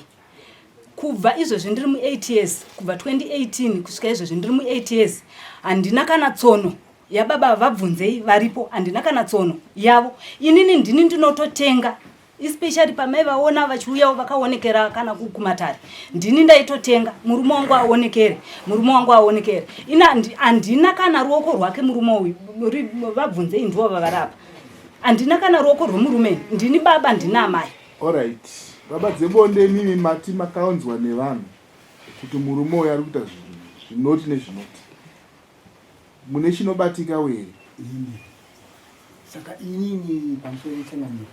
kubva izvezvi ndiri mu 8 years kubva 2018 kusvika izvezvi ndiri mu 8 years handina kana tsono yababa vabvunzei varipo handina kana tsono yavo inini ndini ndinototenga especially pamai vaona vachiuyawo vakaonekera kana kumatare ndini ndaitotenga murume wangu aonekere murume wangu aonekere ini handina kana ruoko rwake murume uyu vabvunzei ndivo vavarapa handina kana ruoko rwemurume ndini baba ndina amai Alright baba dzebonde imimi mati makaunzwa nevanhu kuti murume uyu ari kuita zvinoti nezvinoti mune chinobatika here? Ini saka inini pamusoro pechangamiro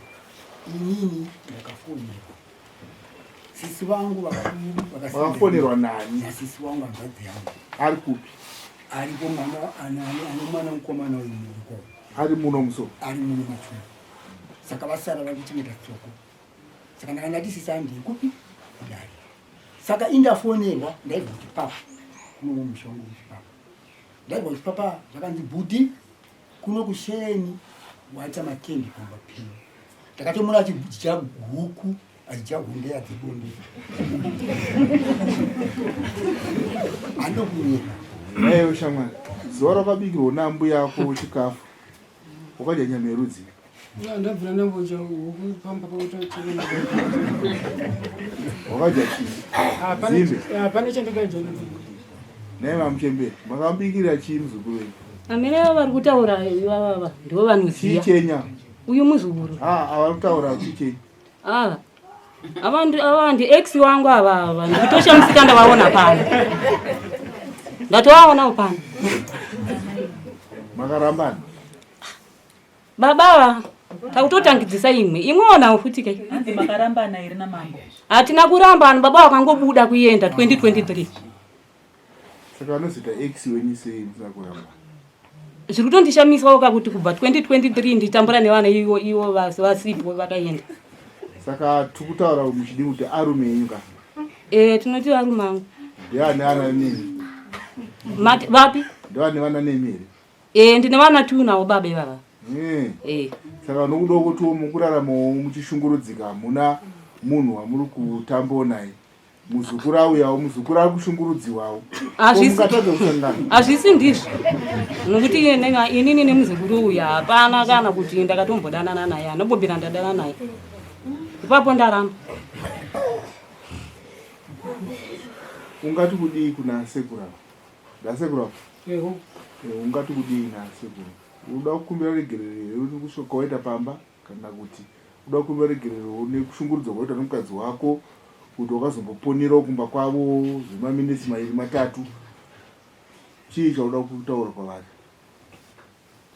inini ndakafonerwa sisi vangu vakafonerwa nani? Nasisi wangu hanzvadzi yangu. Ari kupi? Aripo mwana ane mwana mukomana uyu muriko. Ari muno muso. Ari muno macho. Saka vasara vari kuchengeta tsoko. Saka ndanga ndati sisi handei kupi? Kudare. Saka indafonerwa ndaibva kuchipapa. Kuno musha wangu kuchipapa. Ndaibva kuchipapa zvakanzi bhudhi kuno kusheni waita makendi pamba penyu. Ndakatomuona achidya huku achidya hunde yadzibonde. Anokunyepa. Ewe shamwari, zuva rakabikirwa naambuya ako chikafu wakadya nyama yerudzi? Ndabvira ndambodya huku pamba pakutochena. Wakadya chii? Zimbe. Hapana chandakadya. Nhai vamuchembere, makabikira chii muzukuru wenyu? Amene ava vari kutaura ivavava ndivo vanoziva. Chii chenya? Uyu muzukuru. Ah, ava vari kutaura chii chenyu? Ava. Ava ndi ava ndi ex wangu ava ava. Ndikutoshamisika ndavaona pano. Ndatovaonawo pano. Makarambana? Baba ava takutotangidzisa imwe. Imwe onawo futi ke. Hanzi makarambana here namambo? Hatina kurambana baba vakangobuda kuenda 2023. Saka vanozoita ex wenyu sei musina kurambana? Zviri kutondishamisawo ka kuti kubva 2023 ndichitambura nevana ivo ivo vasipo vakaenda. Saka tikutaura muchidii kuti arume enyu ka? Eh, tinoti varume angu. Ndiani ana nemi? Mati vapi? Ndiani vana nemi here? Eh, ndine vana two navo baba ivava. Eh. Eh. Saka nokuda kuti mukuraramawo muchishungurudzika hamuna munhu wamuri kutambawo naye. Muzukuru auyawo, muzukuru ari kushungurudziwawo. Mukatadza kusangana. Hazvisi ndizvo. Nokuti inini nemuzukuru uyu hapana kana kuti ndakatombodanana naye, anobobira ndadana naye. Ipapo ndaramba. Ungati kudii kuna sekuru ava? Ndasekuru ava? Eho. Eh, ungati kudii nasekuru? Unoda kukumbira regerero here kusvika waita pamba kana kuti unoda kukumbira regerero nekushungurudzwa kwaita nomukadzi wako kuti wakazomboponerawo kumba kwavo zvemaminitsi mairi matatu? Chii chaunoda kutaura kwavari?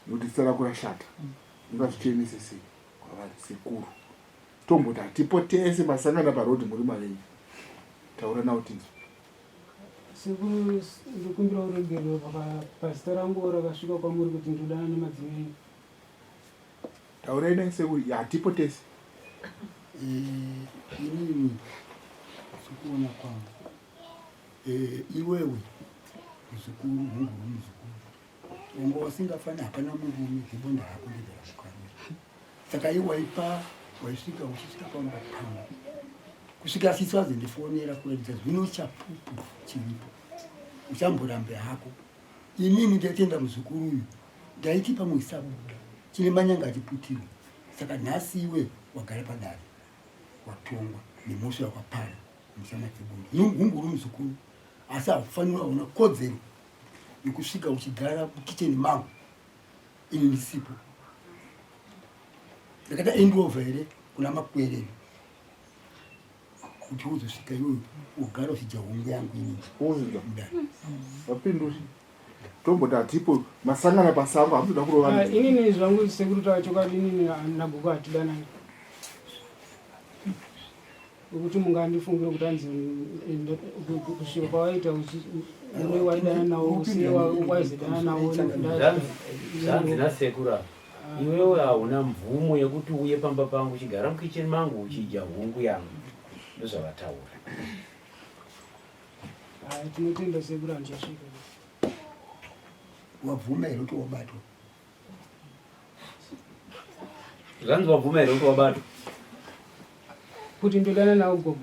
Nekuti zita rako rashata. Ungazvichenese sei kwavari sekuru? Tomboti hatipo tese masangana paroad muri maviri. Taura nawo tinzwe. Sekuru ndokumbira uregerero pazita rangu rakasvika kwamuri kuti ndodana nemadzimai. Taurai naye sekuru hatipo tese. Eh, inini sekuona kwangu eh, iwewe muzukuru hunguru muzukuru wanga wasingafani hapana murume zibonda hako ndezeramukarura saka iwe waipa waisvika uchisvika pamba pangu kusvika sisi vazondifonera kuratidza zvino chapupu chiripo uchamborambe hako inini ndaitenda muzukuru uyu ndaiti pamwe isabuda chine manyanga achiputirwa saka nhasi iwe wagara padare watongwa nemhosva yakapara muchamadzibundu hunguru muzukuru asi haufaniri hauna kodzero yekusvika uchigara mukicheni mangu ini ndisipo ndakaita endova here kuna makwerere kuti uzosvika iyoyo ugara uchidya hongu yangu inini vapinduri tomboti hatipo masangana pasango hamutoda kurovana ah, inini zvangu sekuru taura chokwadi inini nagogo hatidanani Wekuti mungandifungire kuti anzi kusvika kwawaita une waidana nawo usiye waizodana nawo zvanzi nasekuru ava iwewe hauna mvumo yekuti uye pamba pangu uchigara mukicheni mangu uchidya hungu yangu ndozvavataura tinotenda sekuru handichasvika wabvuma here kuti wabatwa Zvanzi wabvuma here kuti wabatwa? Kuti ndodana nawo gogo.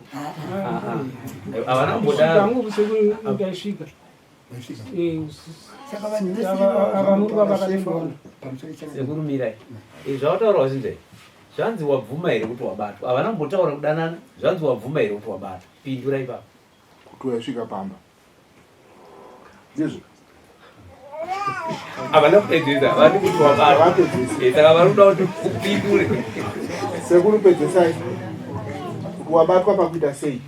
Havana kumbodaro. Hangu kusekuru ndaisvika. Eh, Saka vanhu vese ava vakatondiona. Sekuru mirai. Eh, zvawataura zvinzai. Zvanzi wabvuma here kuti wabatwa? Havana kumbotaura kudanana. Zvanzi wabvuma here kuti wabatwa? Pindura ipapo. Kuti waisvika pamba. ndizvo havana kupedzesa havadi kuti wabatwa eh, saka vari kuda kuti upindure sekuru pedzesai wabatwa pakuita sei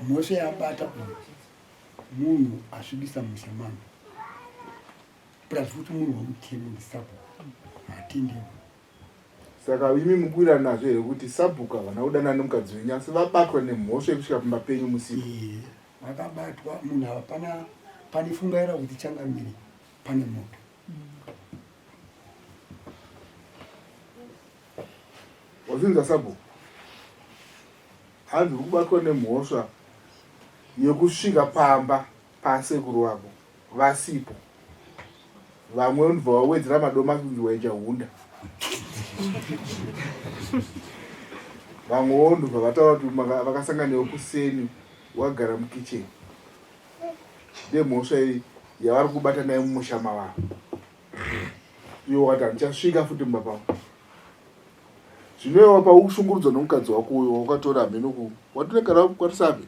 mhosva yabata uyu munhu asvibisa musha mangu plus futi munhu wamutemo ndisabhuku hatendewi Saka imi mukuwirana nazvo here kuti sabhuku havana kudanana nemukadzi wenyu asi vabatwa nemhosva yekusvika pamba penyu musipo? Vakabatwa munhu ava pana Pane fungaira kuti changamire pane moto. Wazvinzwa sabhuku? Hanzi uri kubatwa nemhosva yekusvika pamba pasekuru vako vasipo. Vamwe unobva wawedzera madomasi kunzi waita hunda. Vamwewo ndobva vataura kuti vakasangana newe kuseni wagara mukicheni. Ndemhosva iyi yavari kubata nayo mumusha mavavo. Iwe wakati handichasvika futi mumba pavo. Zvino iwe paukushungurudzwa nomukadzi wako uyo waukatora hameno ku watinogara kwarisabe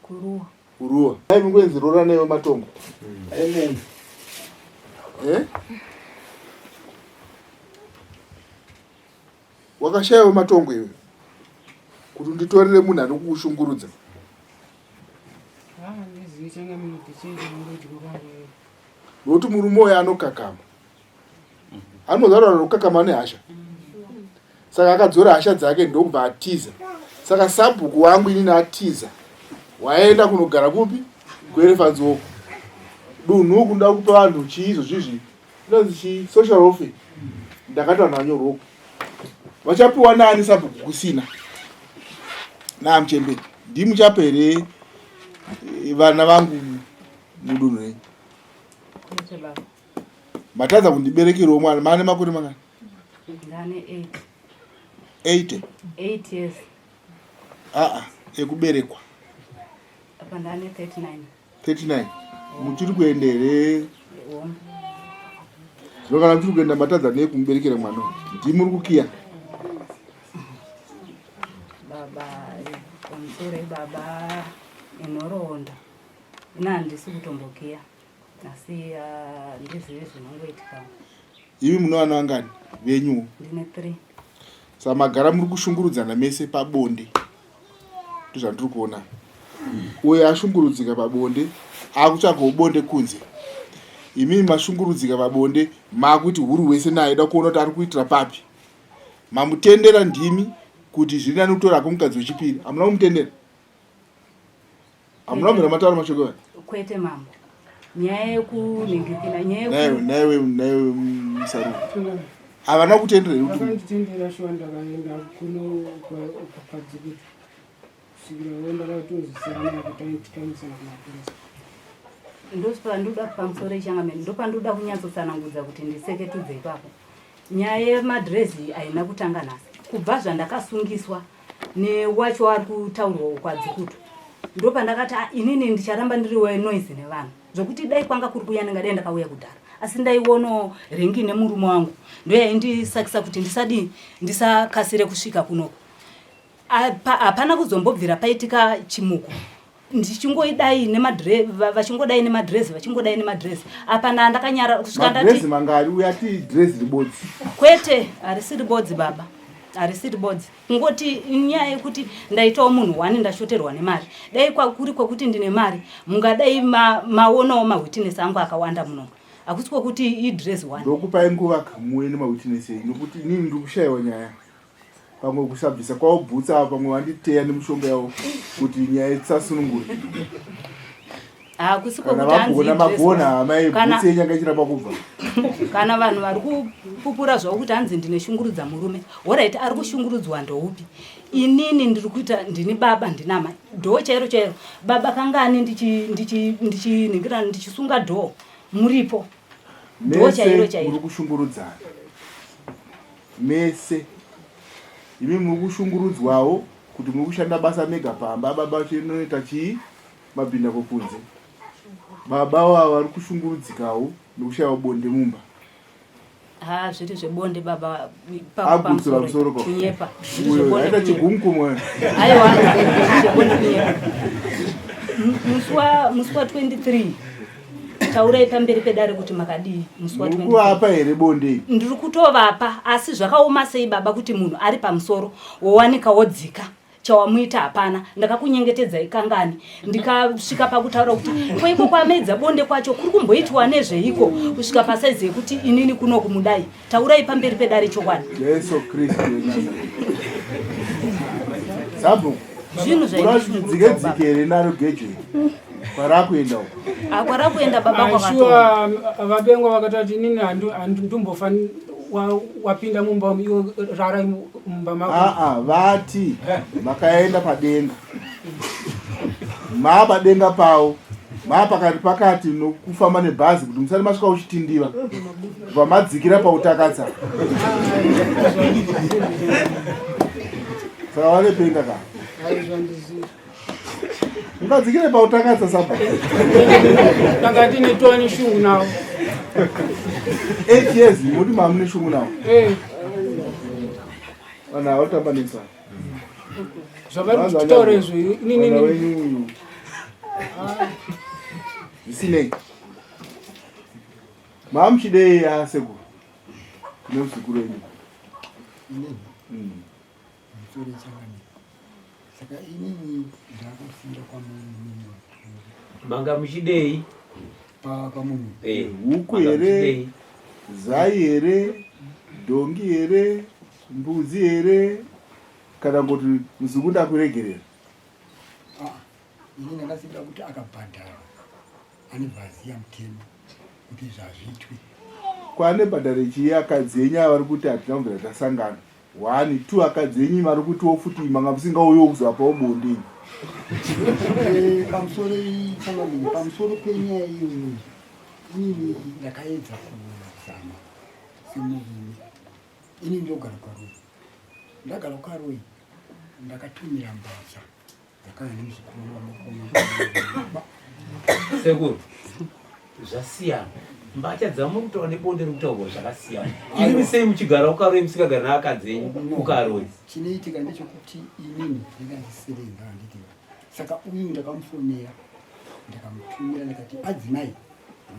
kuruwa kuruwa ai mukwenzi roora newe matongo Amen. Eh? Wakashaiwa matongo iwe kuti unditorere munhu ari kukushungurudza. Nokuti murume uyo anokakama. Anoziva kuti anokakama nehasha. Saka akadzora hasha dzake ndokubva atiza. Saka sabhuku wangu inini atiza. Waenda kunogara kupi? Kuerefanzi woko. Dunhu uku ndoda kupa vanhu chii izvozvizvi inonzi chii social welfare ndakati vanhu vanyorwa uku vachapiwa nani sabhuku kusina naamuchembere ndimuchapa here eh, vana vangu mudunhu renyu matadza kundiberekerwo mwana maane makore mangani ndane 80 8 years aa ekuberekwa apa ndane 39 39 muchiri kuenda here zvino kana muchiri kuenda matadza nei kumuberekera mwana uyu ndimi muri kukiya baba pamusoro baba inhoroondo ina handisi kutombokiya asi ah, ndizive zvinongoitika imi mune vana vangani venyuwo ndine 3 saka magara muri kushungurudzana mese pabonde ndozvandiri kuona uyo ashungurudzika pabonde akutsvagawo bonde kunze imimi mashungurudzika pabonde makuti huru wese naye da kuona kuti ari kuitira papi mamutendera ndimi kuti zviri nani kutora ako mukadzi wechipiri hamuna kumutendera hamuna kumira mataura mashoko aya kwete mambo nyaya yekunhingirikina nyaya naiwe naiwe naiwe musaruka havana kutendera here kuti Vakanditendera shuwa ndakaenda kuno kwadzikuti kusvikira wo ndakatozisiyana kutaitikamisana kumapurisa. Ndopandoda pamusoro ichangamene ndopandoda kunyatsotsanangudza kuti ndiseketudze ipapo. Nyaya yemadhirezi haina kutanga nhasi. Kubva zvandakasungiswa newacho ari kutaurwa kwadzikutu ndopandakati ah, inini ndicharamba ndiri wenoise nevanhu zvekuti dai kwanga kuri kuya ndingadai ndakauya kudhara asi ndaionawo ringi nemurume wangu ndoyaindisakisa kuti ndisadii ndisakasire kusvika kunoko hapana kuzombobvira paitika chimuko ndichingoidai nemadre vachingodai nemadrezi vachingodai nemadrezi apa ndaa ndakanyara kusvika ndati mangari uya ti drezi ribodzi kwete harisi ribodzi baba harisi ribodzi kungoti nyaya yekuti ndaitawo munhu wani ndashoterwa nemari dai kwakuri kwekuti ndine mari mungadai maonawo ma mawitness angu akawanda muno hakusi kwekuti idress one ndokupai nguva kamuwe nemawitness enyu nokuti inini ndiri kushayiwa nyaya pamwe kusabvisa kwavo bhutsi ava pamwe vanditeya nemishonga yavo kuti nyaya isasunungure hakusi kana vagona magona hama yebhutsi yenyanga ichiramba kubva kana vanhu vari kupupura zvavo kuti hanzi ndine shungurudza murume horaiti ari kushungurudzwa ndoupi inini ndiri kuita ndini baba ndinama dhoo chairo chairo baba kangani ndichinhingira ndichisunga dhoo muripo dhoo chairo chairo muri kushungurudzana mese imi muri kushungurudzwawo kuti muri kushanda basa mega pamba baba chinoita chii mabhindako kunze baba wavo vari kushungurudzikawo nekushaiwa bonde mumba ha zviri zvebonde baba agutsura musoro kunyepa aita chigumkumwe aiwa zvebonde kunyepa musi wa 23 taurai pamberi pedare kuti makadii musi wa 23 kuvapa here bonde ndiri kutovapa asi zvakaoma sei baba kuti munhu ari pamusoro wowanika wodzika chawamuita hapana ndakakunyengetedzai kangani ndikasvika pakutaura kuti koiko kwamedza bonde kwacho kuri kumboitwa nezveiko kusvika pasaizi yekuti inini kuno kumudai taurai pamberi pedare chokwadi jesu kristu sabhuku zvinhu zvaikudzike dzike here naro gejo iri. Kwarakuenda uko. Ah, kwarakuenda baba kwakatooma. Shuwa vabengwa vakatati inini handimbofa wapinda mumba umu iwe rara mumba mako. Aa, vati makaenda padenga. Maa padenga pawo. Maa pakati pakati nokufamba nebhazi kuti musati masvika kuchitindiva. Vamadzikira pautakatsa. Saka vanepenga ka. Ungadzikire pautakatsa saba. Tanga tine twani shungu nawo. 8 years muti mamune shungu nawo. Eh. Vanhu ava kutamba nesa. Zvavari kutaura izvo inini Mwana wenyu uyu. Zvisinei. Mamuchidei asekuru. Kune muzukuru wenyu. Inini. Musoro changamire. Saka inini ndakusiira kwamunhu. Manga muchidei? Pa pamunhu. Eh, Huku manga here? muchidei? Zai here? Dhongi here? Mbudzi here? Kana kuti muzukuru ndakuregerera. Ah, ini ndakasiira kuti akabhadhara anobva aziya mutemo kuti izvi hazviitwi. Kwane bhadhare chii akadzi enyu ava vari kuti hatina kubvira tasangana. One, two akadzi enyu vari kutiwo futi manga musingauyiwo kuzovapawo bonde imi. Eh, pamusoro changamire pamusoro penyaya iyoyo inini ndakaedza kuzama semurume ini ndogara kukaroi ndagara kukaroi ndakatumira mbatya Sekuru, zvasiyana. Mbatya dzamuri kutaura nebonde riri kutaurwa zvakasiyana. Imimi sei muchigara kukaroi musingagari naakadzi enyu kukaroi? Chinoitika ndechekuti inini ndingandisevenza handiti saka uyu ndakamufonera ndakamutumira ndikati adzimai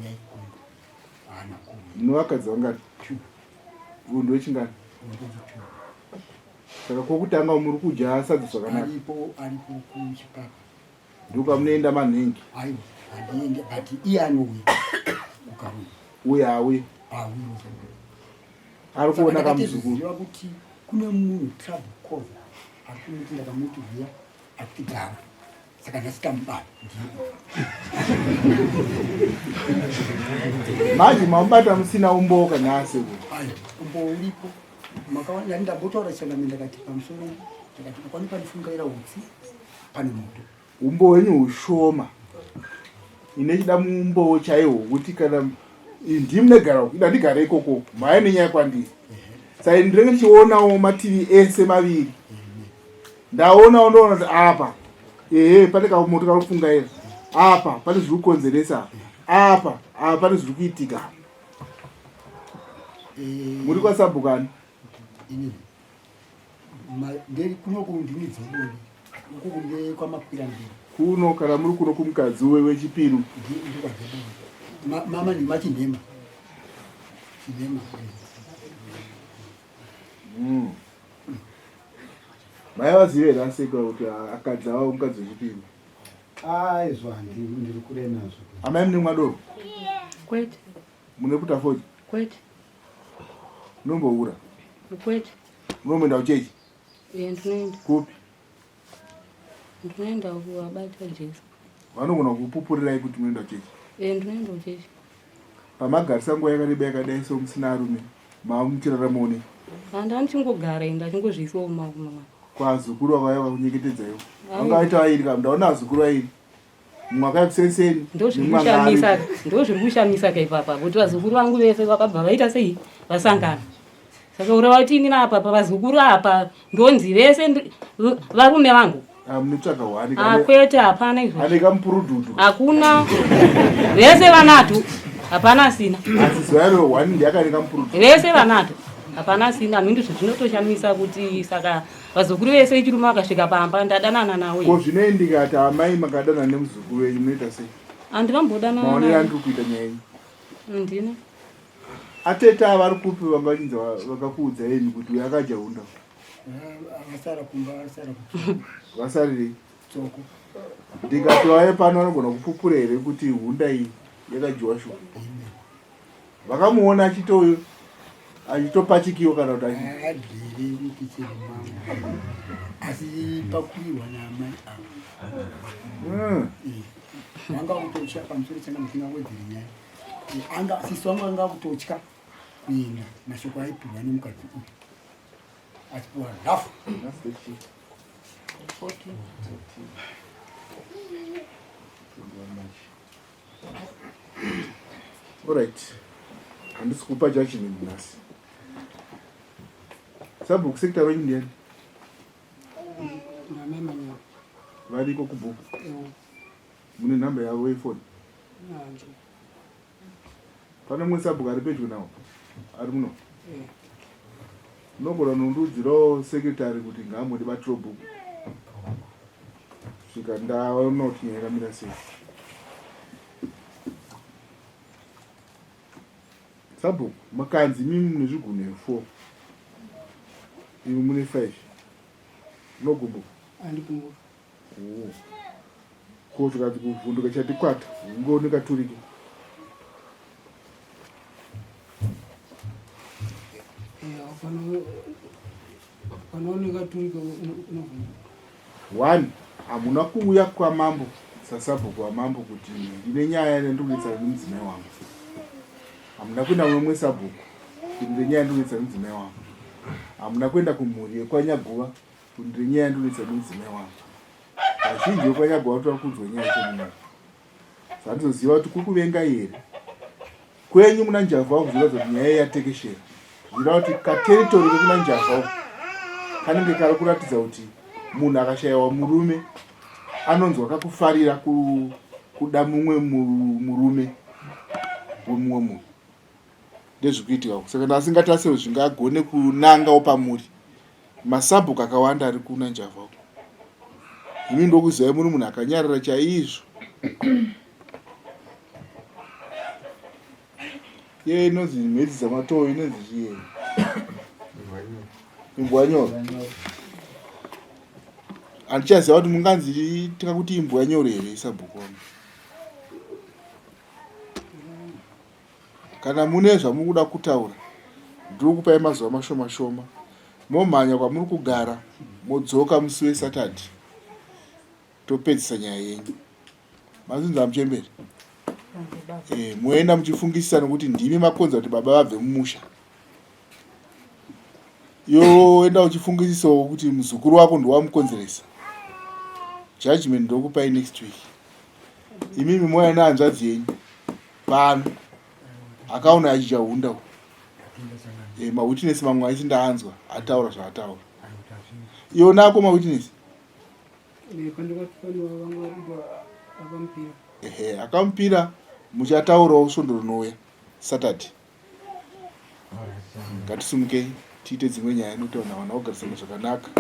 uyai kuno haana kuuya. Munovakadzi vangani? Two. Uyu ndowechingani? Ndewechi two. Saka kwokutanga muri kudya sadza zvakanaka. Aripo aripo kuchipapa. Ndokwamunoenda manhengi. Aiwa handiende but iye anouya kukaroi. Uye auye. Auye. Ari kuona kamuzukuru. Saka kuti kune munhu trouble causer ari kumuti ndakamuti huya akuti gara. Saka nhasi tamubata ndiye. Manje mamubata musina umbowo kana asekuru. Aiwa umbowo uripo. Makaona ndambotaura changamire ndakati pamusoro ndakati ukaona panofungaira utsi pane moto. Umbowo wenyu hushoma. Ine chida mumbowo chaiwo wekuti kana ndimi munegara uku ida ndigare ikoko mhaya nenyaya kwandiri. Saka ndinenge ndichionawo mativi ese maviri. Ndaonawo ndoona kuti apa ehe pane kamoto kari kufungaira apa pane zviri kukonzeresa apa apa pane zviri kuitika. Eh, Muri kwasabhuku ani? Inini. Nderi kuno kundini dzebonde. Uku kunde kwamakwira mberi. Kuno kana muri kuno kumukadzi we wechipiri. Ndikwa dzebonde. Mama ni machinhema. Chinhema. Mai vazive here aseka kuti akadzi ava mukadzi wechipiri. Ah, izvo handi ndiri kure nazvo. Amai mune mwadoro? Kwete. Mune kuta fodya? Kwete. Munomboura? Kwete. Munomboenda kuchechi? Eh, ndinoenda. Kupi? Ndinoenda kuwabata Jesu. Vanogona kupupurirai kuti munoenda kuchechi? Eh, ndinoenda kuchechi. Pamagarisa nguva yakareba yakadai so musina arume, mava muchirarama une? Handa ndichingogara enda chingozviisawo mumaoko mamwe. Kwazukuru vakauya vakunyengetedzaiwo. Vanga vaita vairi ka, ndaona vazukuru vairi. Mumwe akauya kusenseni, Ndozviri kushamisa, ndozviri kushamisa ka ipapa kuti vazukuru vangu vese vakabva vaita sei vasangana. Saka ureva kuti inini apa pavazukuru apa ndonzi vese varume vangu. Ah, munotsvaga hwani Ah, kwete hapana izvo. Ane kamupurududu. Hakuna. Vese vanato. Hapana asina. Asi zuva iro hwani ndiye akane kamupurududu. Vese vanato. Hapana asina. Mhindu zvinotoshamisa kuti saka vazukuru vese vechirume vakasvika pamba ndadanana nawo. Ko zvinei ndikati amai makadanana nemuzukuru wenyu munoita sei? Handinambodanana. Maonero andiri kuita nyaya yenyu. Handina. Atete ava vari kupi vanga vachinzi vakakuudza imi kuti uyu akadya hunda? Vasara kumba, vasara Vasarirei? Tsoko. Ndikati vauye pano vanogona kupupura here kuti hunda iyi yakadyiwa shuwa? Vakamuona achito achitopachikiwa kana kuti achi Adire mukicheni mangu. Asi pakuirwa naamai ava. Vanga kutotya pamusoro changa musingawedzeri nyaya. Anga sisi wangu anga kutotya kuenda mashoko aipihwa nemukadzi uyu. Achipiwa rafu. Alright. Handisi kupa judgment nhasi. Sabhuku sector wenyu ndiani? Variko kubhuku. Mune nhamba yavo yefoni? Pane mumwe sabhuku ari pedyo nawo ari muno? Unogona kunondiudzirawo secretary kuti ngaambondibatirawo bhuku svika ndaona kuti nyaya yakamira sei. Sabhuku makanzi imimi mune zvigunwe 4 imi mune 5 unogumbuka? Andigumbuka. Oh. Ko zvikanzi kuvhunduka chati kwata ungooneka turike. Panooneka turike unovhunduka. One, hamuna kuuya kwamambo sasabhuku wamambo kuti ndine nyaya yandiri kunetsana nemudzimai wangu. Hamuna kuenda kuno mumwe sabhuku kuti ndine nyaya yandiri kunetsana nemudzimai wangu. Hamuna kuenda kumhuri yekwanyaguva kuti ndine nyaya yandiri kunetsana nemudzimai wangu. Vazhinji vekwanyaguva vatoda kunzwa nyaya yacho muno. Saka kuti kukuvenga here kwenyu muna Njavha uku zvinoratidza kuti nyaya yatekeshera zvireva kuti kateritori kekuna Njavha uku kanenge kari kuratidza kuti munhu akashayiwa murume anonzwa kakufarira kuda mumwe murume wemumwe munhu ndezvikuitika uku saka ndasingatasiro zvingagone kunangawo pamuri masabhuku akawanda ari kuna Njavha uku imi ndokuzivai muri munhu akanyarara chaizvo Ye inonzi mhedzi dzamatowo inonzi chii? Imbwa nyoro. Handichaziva kuti munganzi tikakuti imbwa nyoro here sabhuku wangu. Kana mune zvamuri kuda kutaura ndiri kupai mazuva mashoma shoma momhanya kwamuri kugara modzoka musi weSaturday topedzisa nyaya yenyu. Mazinza muchembere. Eh, moenda muchifungisisa nokuti ndimi makonza kuti baba vabve mumusha. Yoenda uchifungisisawo kuti muzukuru wako ndiwamukonzeresa. Judgment ndokupai next week. Imimi moya nehanzvadzi yenyu pano akaona achidya hunda uku. Eh, mawitness mamwe aisi ndaanzwa ataura zvaataura. Iwe nako mawitness. Ehe, akamupira muchataurawo svondo rinouya Saturday. Ngatisimukei tiite dzimwe nyaya nekuti vanhu havana kugarisana zvakanaka.